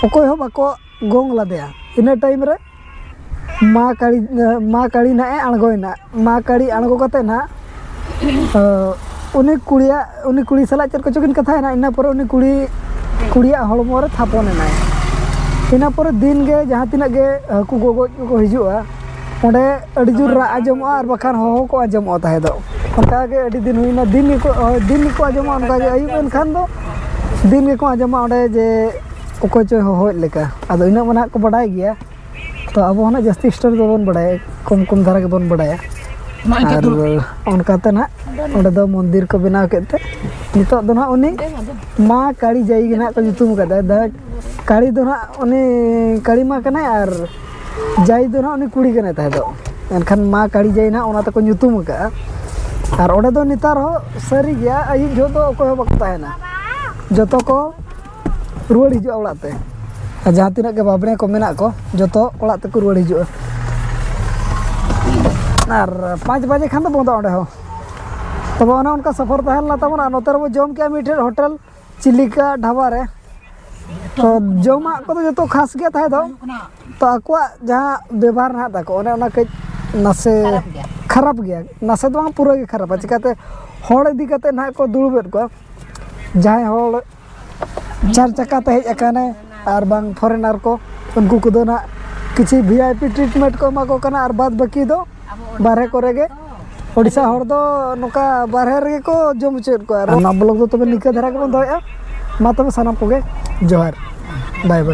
ᱚᱠᱚᱭ ᱦᱚᱸ ᱵᱟᱠᱚ ᱜᱚᱝ ᱞᱮᱫᱮᱭᱟ᱾ ᱤᱱᱟᱹ ᱴᱟᱭᱤᱢ ᱨᱮ ᱢᱟ ᱠᱟᱹᱲᱤ, ᱢᱟ ᱠᱟᱹᱲᱤ ᱱᱟᱜ ᱮ ᱟᱬᱜᱚᱭᱮᱱᱟ᱾ ᱢᱟ ᱠᱟᱹᱲᱤ ᱟᱬᱜᱚ ᱠᱟᱛᱮ ᱱᱟᱜ, ᱟᱸ, ᱩᱱᱤ ᱠᱩᱲᱤᱭᱟᱜ, ᱩᱱᱤ ᱠᱩᱲᱤ ᱥᱟᱞᱟᱜ ᱪᱮᱫ ᱠᱚᱪᱚ ᱠᱤᱱ ᱠᱟᱛᱷᱟᱭᱮᱱᱟ᱾ ᱤᱱᱟᱹ ᱯᱚᱨᱮ ᱩᱱᱤ ᱠᱩᱲᱤ, ᱠᱩᱲᱤᱭᱟᱜ ᱦᱚᱲᱢᱚ ᱨᱮ ᱛᱷᱟᱯᱚᱱ ᱮᱱᱟᱭ᱾ ᱤᱱᱟᱹ ᱯᱚᱨᱮ ᱫᱤᱱ ᱜᱮ ᱡᱟᱦᱟᱸ ᱛᱤᱱᱟᱹᱜ ᱜᱮ ᱦᱟᱹᱠᱩ ᱜᱚᱜᱚᱡ ᱠᱚᱠᱚ ᱦᱤᱡᱩᱜᱼᱟ, ᱚᱸᱰᱮ ᱟᱹᱰᱤ ᱡᱳᱨ ᱨᱟᱜ ᱟᱸᱡᱚᱢᱚᱜᱼᱟ ᱟᱨ ᱵᱟᱠᱷᱟᱱ ᱦᱚᱦᱚ ᱠᱚ ᱟᱸᱡᱚᱢᱚᱜᱼᱟ ᱛᱟᱦᱮᱸ ᱫᱚ᱾ ᱚᱱᱠᱟ ᱜᱮ ᱟᱹᱰᱤ ᱫᱤᱱ ᱦᱩᱭᱱᱟ, ᱫᱤᱱ ᱜᱮᱠᱚ, ᱦᱳᱭ, ᱫᱤᱱ ᱜᱮᱠᱚ ᱟᱸᱡᱚᱢᱚᱜᱼᱟ᱾ ᱚᱱᱠᱟ ᱜᱮ ᱟᱹᱭᱩᱵ ᱮᱱ ᱠᱷᱟᱱ ᱫᱚ ᱫᱤᱱ ᱜᱮᱠᱚ ᱟᱸᱡᱚᱢᱟ ᱚᱸᱰᱮ ᱡᱮ ᱚᱠᱚᱭ ᱪᱚᱭ ᱦᱚᱦᱚᱭᱮᱫ ᱞᱮᱠᱟ᱾ ᱟᱫᱚ ᱤᱱᱟᱹᱜ ᱢᱟ ᱱᱟᱦᱟᱜ ᱠᱚ ᱵᱟᱰᱟᱭ ᱜᱮᱭᱟ, ᱛᱚ ᱟᱵᱚ ᱦᱚᱸ ᱱᱟᱜ ᱡᱟᱹᱥᱛᱤ ᱥᱴᱳᱨᱤ ᱫᱚ ᱵᱟᱵᱚᱱ ᱵᱟᱰᱟᱭᱟ, ᱠᱚᱢ ᱠᱚᱢ ᱫᱷᱟᱨᱟ ᱜᱮᱵᱚᱱ ᱵᱟᱰᱟᱭᱟ᱾ ᱟᱨ ᱚᱱᱠᱟᱛᱮ ᱱᱟᱜ ᱚᱸᱰᱮ ᱫᱚ ᱢᱚᱱᱫᱤᱨ ᱠᱚ ᱵᱮᱱᱟᱣ ᱠᱮᱫ ᱛᱮ ᱱᱤᱛᱚᱜ ᱫᱚ ᱱᱟᱜ ᱩᱱᱤ ᱢᱟ ᱠᱟᱹᱲᱤ ᱡᱟᱹᱭ ᱜᱮ ᱱᱟᱜ ᱠᱚ ᱧᱩᱛᱩᱢ ᱠᱟᱫᱟ᱾ ᱫᱟ ᱠᱟᱹᱲᱤ ᱫᱚ ᱱᱟᱜ ᱩᱱᱤ ᱠᱟᱹᱲᱤ ᱢᱟ ᱠᱟᱱᱟᱭ ᱟᱨ ᱡᱟᱹᱭ ᱫᱚ ᱱᱟᱜ ᱩᱱᱤ ᱠᱩᱲᱤ ᱠᱟᱱᱟᱭ ᱛᱟᱦᱮᱸ ᱫᱚ᱾ ᱮᱱᱠᱷᱟᱱ ᱢᱟ ᱠᱟᱹᱲᱤ ᱡᱟᱹᱭ ᱱᱟᱜ ᱚᱱᱟ ᱛᱮᱠᱚ ᱧᱩᱛᱩᱢ ᱟᱠᱟᱫᱼᱟ᱾ ᱟᱨ ᱚᱸᱰᱮ ᱫᱚ ᱱᱮᱛᱟᱨ ᱦᱚᱸ ᱥᱟᱹᱨᱤ ᱜᱮᱭᱟ, ᱟᱹᱭᱩᱵ ᱡᱚᱦᱚᱜ ᱫᱚ ᱚᱠᱚᱭ ᱦᱚᱸ ᱵᱟᱠᱚ ᱛᱟᱦᱮᱱᱟ, ᱡᱚᱛᱚ ᱠᱚ ᱨᱩᱣᱟᱹᱲ ᱦᱤᱡᱩᱜᱼᱟ ᱚᱲᱟᱜ ᱛᱮ᱾ ᱟᱨ ᱡᱟᱦᱟᱸ ᱛᱤᱱᱟᱹᱜ ᱜᱮ ᱵᱟᱵᱽᱲᱮ ᱠᱚ ᱢᱮᱱᱟᱜ ᱠᱚ, ᱡᱚᱛᱚ ᱚᱲᱟᱜ ᱛᱮᱠᱚ ᱨᱩᱣᱟᱹᱲ ᱦᱤᱡᱩᱜᱼᱟ᱾ ᱟᱨ ᱯᱟᱸᱪ ᱵᱟᱡᱮ ᱠᱷᱟᱱ ᱫᱚ ᱵᱚᱱᱫᱚ ᱚᱸᱰᱮ ᱦᱚᱸ᱾ ᱛᱚᱵᱮ ᱚᱱᱮ ᱚᱱᱠᱟ ᱥᱚᱯᱷᱚᱨ ᱛᱟᱦᱮᱸ ᱞᱮᱱᱟ ᱛᱟᱵᱚᱱᱟ᱾ ᱟᱨ ᱱᱚᱛᱮ ᱨᱮᱵᱚ ᱡᱚᱢ ᱠᱮᱜᱼᱟ ᱢᱤᱫᱴᱷᱮᱱ ᱦᱳᱴᱮᱞ ᱪᱤᱞᱤᱠᱟ ᱰᱷᱟᱵᱟ ᱨᱮ᱾ ᱛᱚ ᱡᱚᱢᱟᱜ ᱠᱚᱫᱚ ᱡᱚᱛᱚ ᱠᱷᱟᱥ ᱜᱮ ᱛᱟᱦᱮᱸ ᱫᱚ, ᱛᱚ ᱟᱠᱚᱣᱟᱜ ᱡᱟᱦᱟᱸ ᱵᱮᱵᱷᱟᱨ ᱱᱟᱦᱟᱜ ᱛᱟᱠᱚ, ᱚᱱᱮ ᱚᱱᱟ ᱠᱟᱹᱡ ᱱᱟᱥᱮ ᱠᱷᱟᱨᱟᱯ ᱜᱮᱭᱟ᱾ ᱠᱷᱟᱨᱟᱯ ᱜᱮᱭᱟ, ᱱᱟᱥᱮ ᱫᱚ ᱵᱟᱝ, ᱯᱩᱨᱟᱹ ᱜᱮ ᱠᱷᱟᱨᱟᱯᱟ᱾ ᱪᱤᱠᱟᱹᱛᱮ ᱦᱚᱲ ᱤᱫᱤ ᱠᱟᱛᱮ ᱱᱟᱦᱟᱜ ᱠᱚ ᱫᱩᱲᱩᱵᱮᱫ ᱠᱚᱣᱟ, ᱡᱟᱦᱟᱸᱭ ᱦᱚᱲ ᱪᱟᱨ ᱪᱟᱠᱟ ᱛᱮ ᱦᱮᱡ ᱟᱠᱟᱱᱟᱭ ᱟᱨ ᱵᱟᱝ ᱯᱷᱚᱨᱮᱱᱟᱨ ᱠᱚ, ᱩᱱᱠᱩ ᱠᱚᱫᱚ ᱱᱟᱦᱟᱜ ᱠᱤᱪᱷᱤ ᱵᱷᱤ ᱟᱭ ᱯᱤ ᱴᱨᱤᱴᱢᱮᱱᱴ ᱠᱚ ᱮᱢᱟ ᱠᱚ ᱠᱟᱱᱟ, ᱟᱨ ᱵᱟᱫ ᱵᱟᱹᱠᱤ ᱫᱚ ᱵᱟᱨᱦᱮ ᱠᱚᱨᱮ ᱜᱮ᱾ ᱳᱰᱤᱥᱟ ᱦᱚᱲ ᱫᱚ ᱱᱚᱝᱠᱟ ᱵᱟᱨᱦᱮ ᱨᱮᱜᱮ ᱠᱚ ᱡᱚᱢ ᱦᱚᱪᱚᱭᱮᱫ ᱠᱚᱣᱟ᱾ ᱟᱨ ᱱᱚᱣᱟ ᱵᱞᱚᱜ ᱫᱚ ᱛᱚᱵᱮ ᱱᱤᱝᱠᱟᱹ ᱫᱷᱟᱨᱟ ᱜᱮᱵᱚᱱ ᱫᱚᱦᱚᱭᱮᱫᱼᱟ᱾ ᱢᱟ ᱛᱚᱵᱮ ᱥᱟᱱᱟᱢ ᱠᱚᱜᱮ ᱡᱚᱦᱟᱨ, ᱵᱟᱭ ᱵᱟᱭ᱾